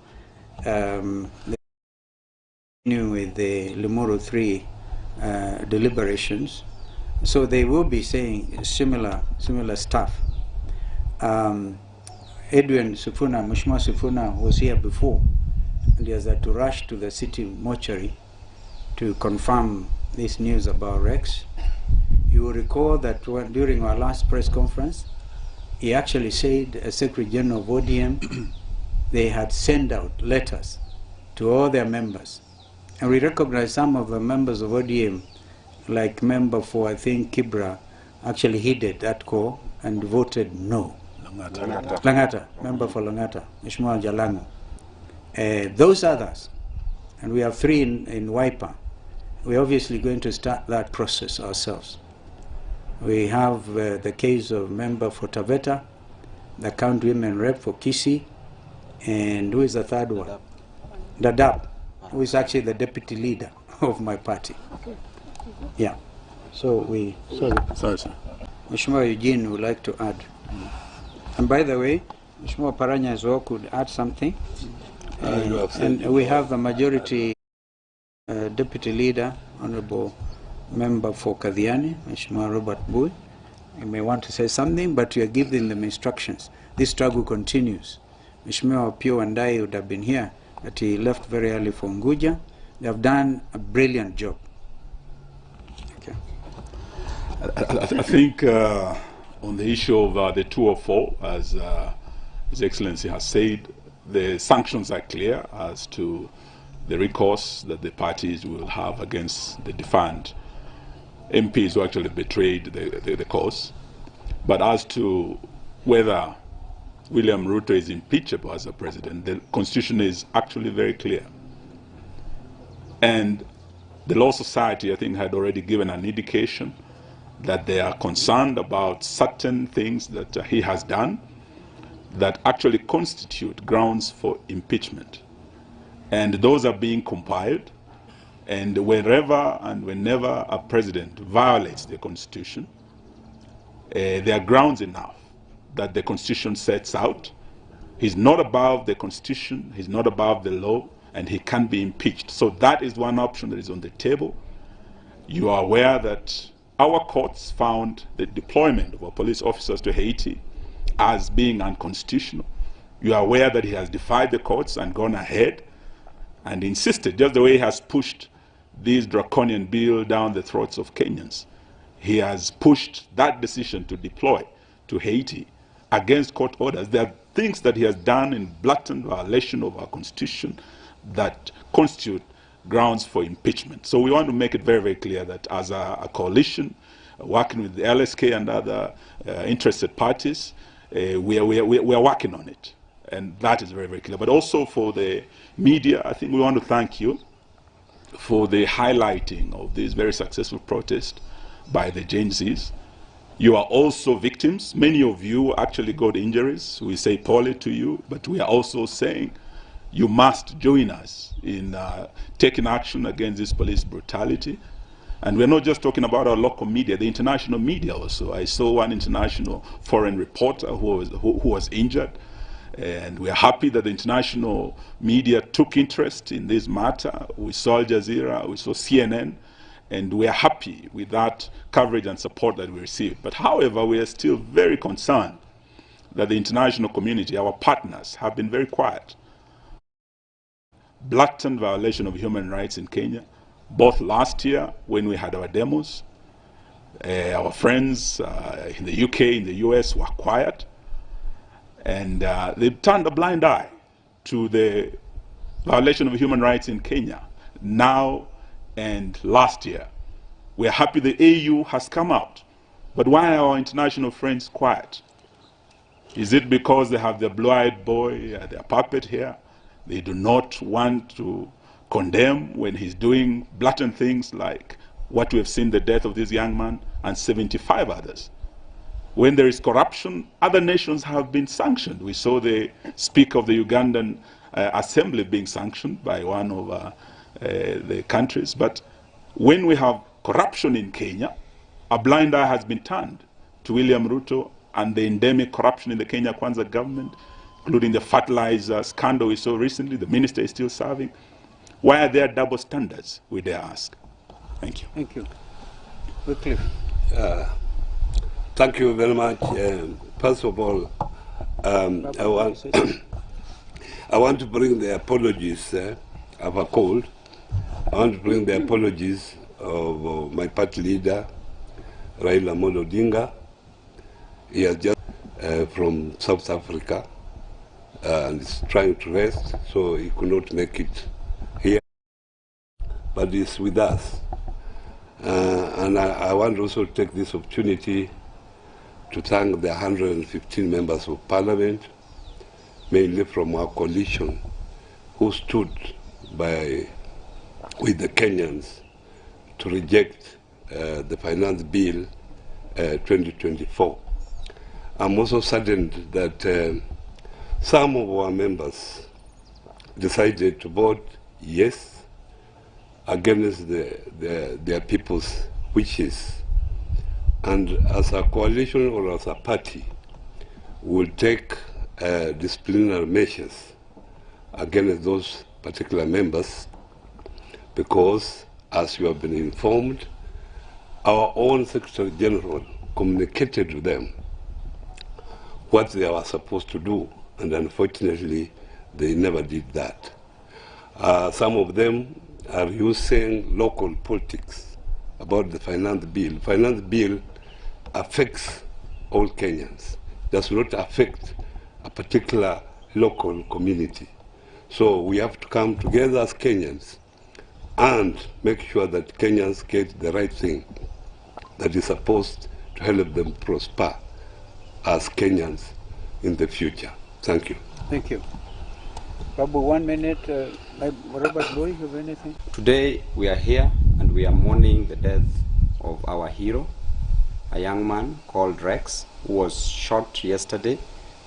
with the Limuru 3 deliberations. So they will be saying similar stuff. Edwin Sifuna, Mheshimiwa Sifuna, was here before, and he has had to rush to the city mortuary to confirm this news about Rex. You will recall that during our last press conference, he actually said, as Secretary General of ODM, they had sent out letters to all their members. And we recognize some of the members of ODM, like member for, I think, Kibra, actually heeded that call and voted no. Langata. Langata, member for Langata, Mheshimiwa Jalango. Those others, and we have three in Wiper, we're obviously going to start that process ourselves. We have the case of member for Taveta, the county women rep for Kisii, and who is the third one? Dadab, who is actually the deputy leader of my party. Yeah. So we... Sorry, sir. Mheshimiwa Eugene would like to add. And by the way, Mheshimiwa Paranya as well could add something. And we have the majority deputy leader, Honorable Member for Kathiani, Mheshimiwa Robert Bui. You may want to say something, but we are giving them instructions. This struggle continues. Mheshimiwa Opiyo Wandayi would have been here, but he left very early for Unguja. They have done a brilliant job. Okay. I think on the issue of the 204, as His Excellency has said, the sanctions are clear as to the recourse that the parties will have against the defunct MPs who actually betrayed the cause. But as to whether William Ruto is impeachable as a president, the constitution is actually very clear. And the Law Society, I think, had already given an indication that they are concerned about certain things that he has done that actually constitute grounds for impeachment. And those are being compiled. And wherever and whenever a president violates the constitution, there are grounds enough that the constitution sets out He's not above the constitution, he's not above the law, and he can be impeached. So that is one option that is on the table. You are aware that our courts found the deployment of our police officers to Haiti as being unconstitutional. You are aware that he has defied the courts and gone ahead and insisted, just the way he has pushed this draconian bill down the throats of Kenyans. He has pushed that decision to deploy to Haiti against court orders. There are things that he has done in blatant violation of our constitution that constitute grounds for impeachment. So we want to make it very, very clear that as a coalition, working with the LSK and other interested parties, we are working on it. And that is very, very clear. But also for the media, I think we want to thank you for the highlighting of this very successful protest by the Gen Zs. You are also victims. Many of you actually got injuries. We say poorly to you, but we are also saying you must join us in taking action against this police brutality. And we're not just talking about our local media, the international media also. I saw one international foreign reporter who was injured. And we are happy that the international media took interest in this matter. We saw Al Jazeera, we saw CNN, and we are happy with that coverage and support that we received. But however, we are still very concerned that the international community, our partners, have been very quiet. Blatant violation of human rights in Kenya, both last year when we had our demos, our friends in the UK, in the US were quiet, and they turned a blind eye to the violation of human rights in Kenya now and last year. We are happy the AU has come out, but why are our international friends quiet? Is it because they have their blue-eyed boy, their puppet here? They do not want to condemn when he's doing blatant things like what we have seen, the death of this young man and 75 others. When there is corruption, other nations have been sanctioned. We saw the Speaker of the Ugandan Assembly being sanctioned by one of the countries. But when we have corruption in Kenya, a blind eye has been turned to William Ruto and the endemic corruption in the Kenya Kwanza government, including the fertilizer scandal we saw recently. The minister is still serving. Why are there double standards, we dare ask? Thank you. Thank you. Wycliffe. Thank you very much. First of all, I want to bring the apologies of a cold. I want to bring the apologies of my party leader, Raila Amolo Odinga. He has just from South Africa and is trying to rest, so he could not make it here. But he's with us. And I want also to take this opportunity to thank the 115 members of parliament, mainly from our coalition, who stood by with the Kenyans to reject the Finance Bill 2024. I'm also saddened that some of our members decided to vote yes against their people's wishes. And as a coalition or as a party, we'll take disciplinary measures against those particular members because, as you have been informed, our own Secretary General communicated to them what they were supposed to do, and unfortunately, they never did that. Some of them are using local politics about the finance bill. Finance bill affects all Kenyans, does not affect a particular local community. So we have to come together as Kenyans and make sure that Kenyans get the right thing that is supposed to help them prosper as Kenyans in the future. Thank you. Thank you. Babu, 1 minute. Robert Boy, you have anything? Today we are here and we are mourning the death of our hero, a young man called Rex, who was shot yesterday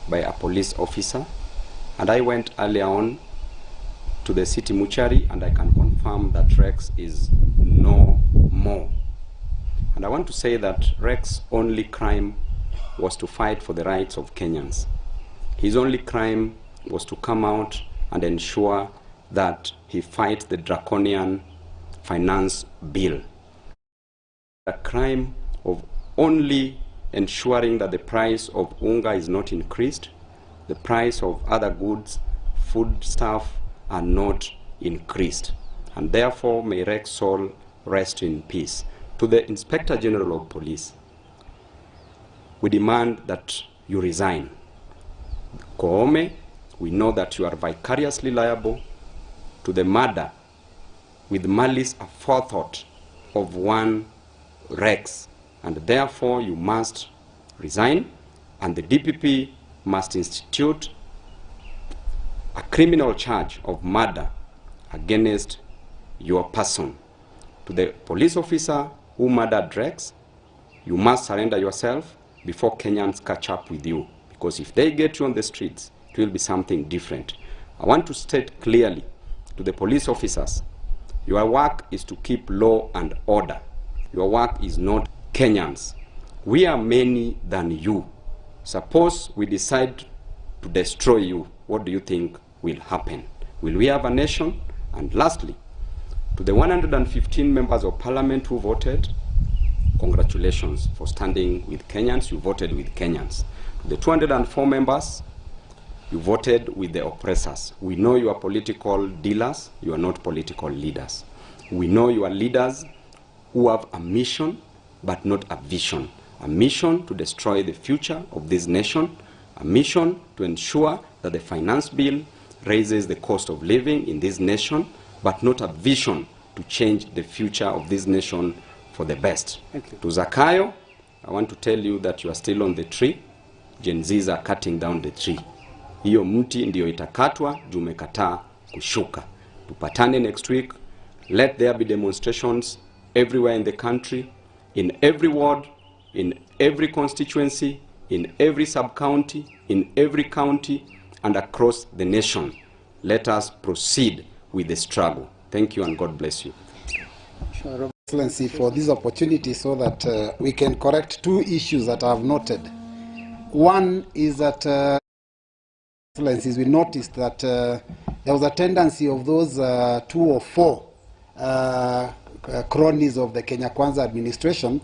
by a police officer. And I went earlier on to the city mortuary and I can confirm that Rex is no more. And I want to say that Rex's only crime was to fight for the rights of Kenyans. His only crime was to come out and ensure that he fights the draconian finance bill. A crime of only ensuring that the price of unga is not increased, the price of other goods, foodstuff are not increased. And therefore, may Rex's soul rest in peace. To the Inspector General of Police, we demand that you resign. Koome, we know that you are vicariously liable to the murder with malice aforethought of one Rex, and therefore you must resign, and the DPP must institute a criminal charge of murder against your person. To the police officer who murdered Rex, you must surrender yourself before Kenyans catch up with you, because if they get you on the streets, it will be something different. I want to state clearly to the police officers, your work is to keep law and order. Your work is not Kenyans. We are many than you. Suppose we decide to destroy you, what do you think will happen? Will we have a nation? And lastly, to the 115 members of parliament who voted, congratulations for standing with Kenyans. You voted with Kenyans. To the 204 members, you voted with the oppressors. We know you are political dealers. You are not political leaders. We know you are leaders who have a mission, but not a vision. A mission to destroy the future of this nation, a mission to ensure that the finance bill raises the cost of living in this nation, but not a vision to change the future of this nation for the best. Thank you. To Zakayo, I want to tell you that you are still on the tree. Gen Zs are cutting down the tree. Hiyo mti ndiyo itakatwa, juu umekataa kushuka. Tupatane next week. Let there be demonstrations everywhere in the country, in every ward, in every constituency, in every sub-county, in every county, and across the nation. Let us proceed with the struggle. Thank you and God bless you. Excellency, for this opportunity so that we can correct two issues that I have noted. One is that, Excellencies, we noticed that there was a tendency of those 2 or 4 cronies of the Kenya Kwanza administration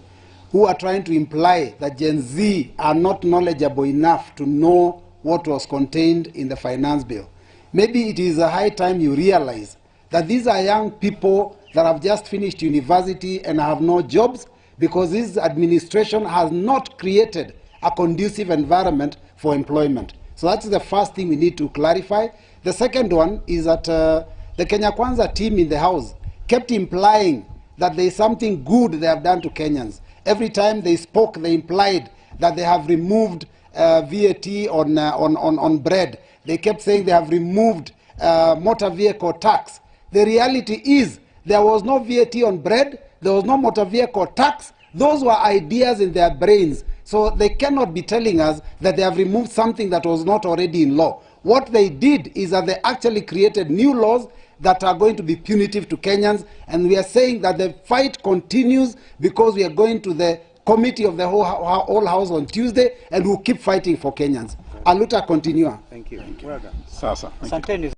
who are trying to imply that Gen Z are not knowledgeable enough to know what was contained in the finance bill. Maybe it is a high time you realize that these are young people that have just finished university and have no jobs because this administration has not created a conducive environment for employment. So that's the first thing we need to clarify. The second one is that the Kenya Kwanza team in the house kept implying that there is something good they have done to Kenyans. Every time they spoke, they implied that they have removed VAT on bread. They kept saying they have removed motor vehicle tax. The reality is there was no VAT on bread, there was no motor vehicle tax. Those were ideas in their brains. So they cannot be telling us that they have removed something that was not already in law. What they did is that they actually created new laws that are going to be punitive to Kenyans, and we are saying that the fight continues because we are going to the committee of the whole house on Tuesday, and we'll keep fighting for Kenyans. Aluta continua. Thank you. Well done. Sasa. Asanteni.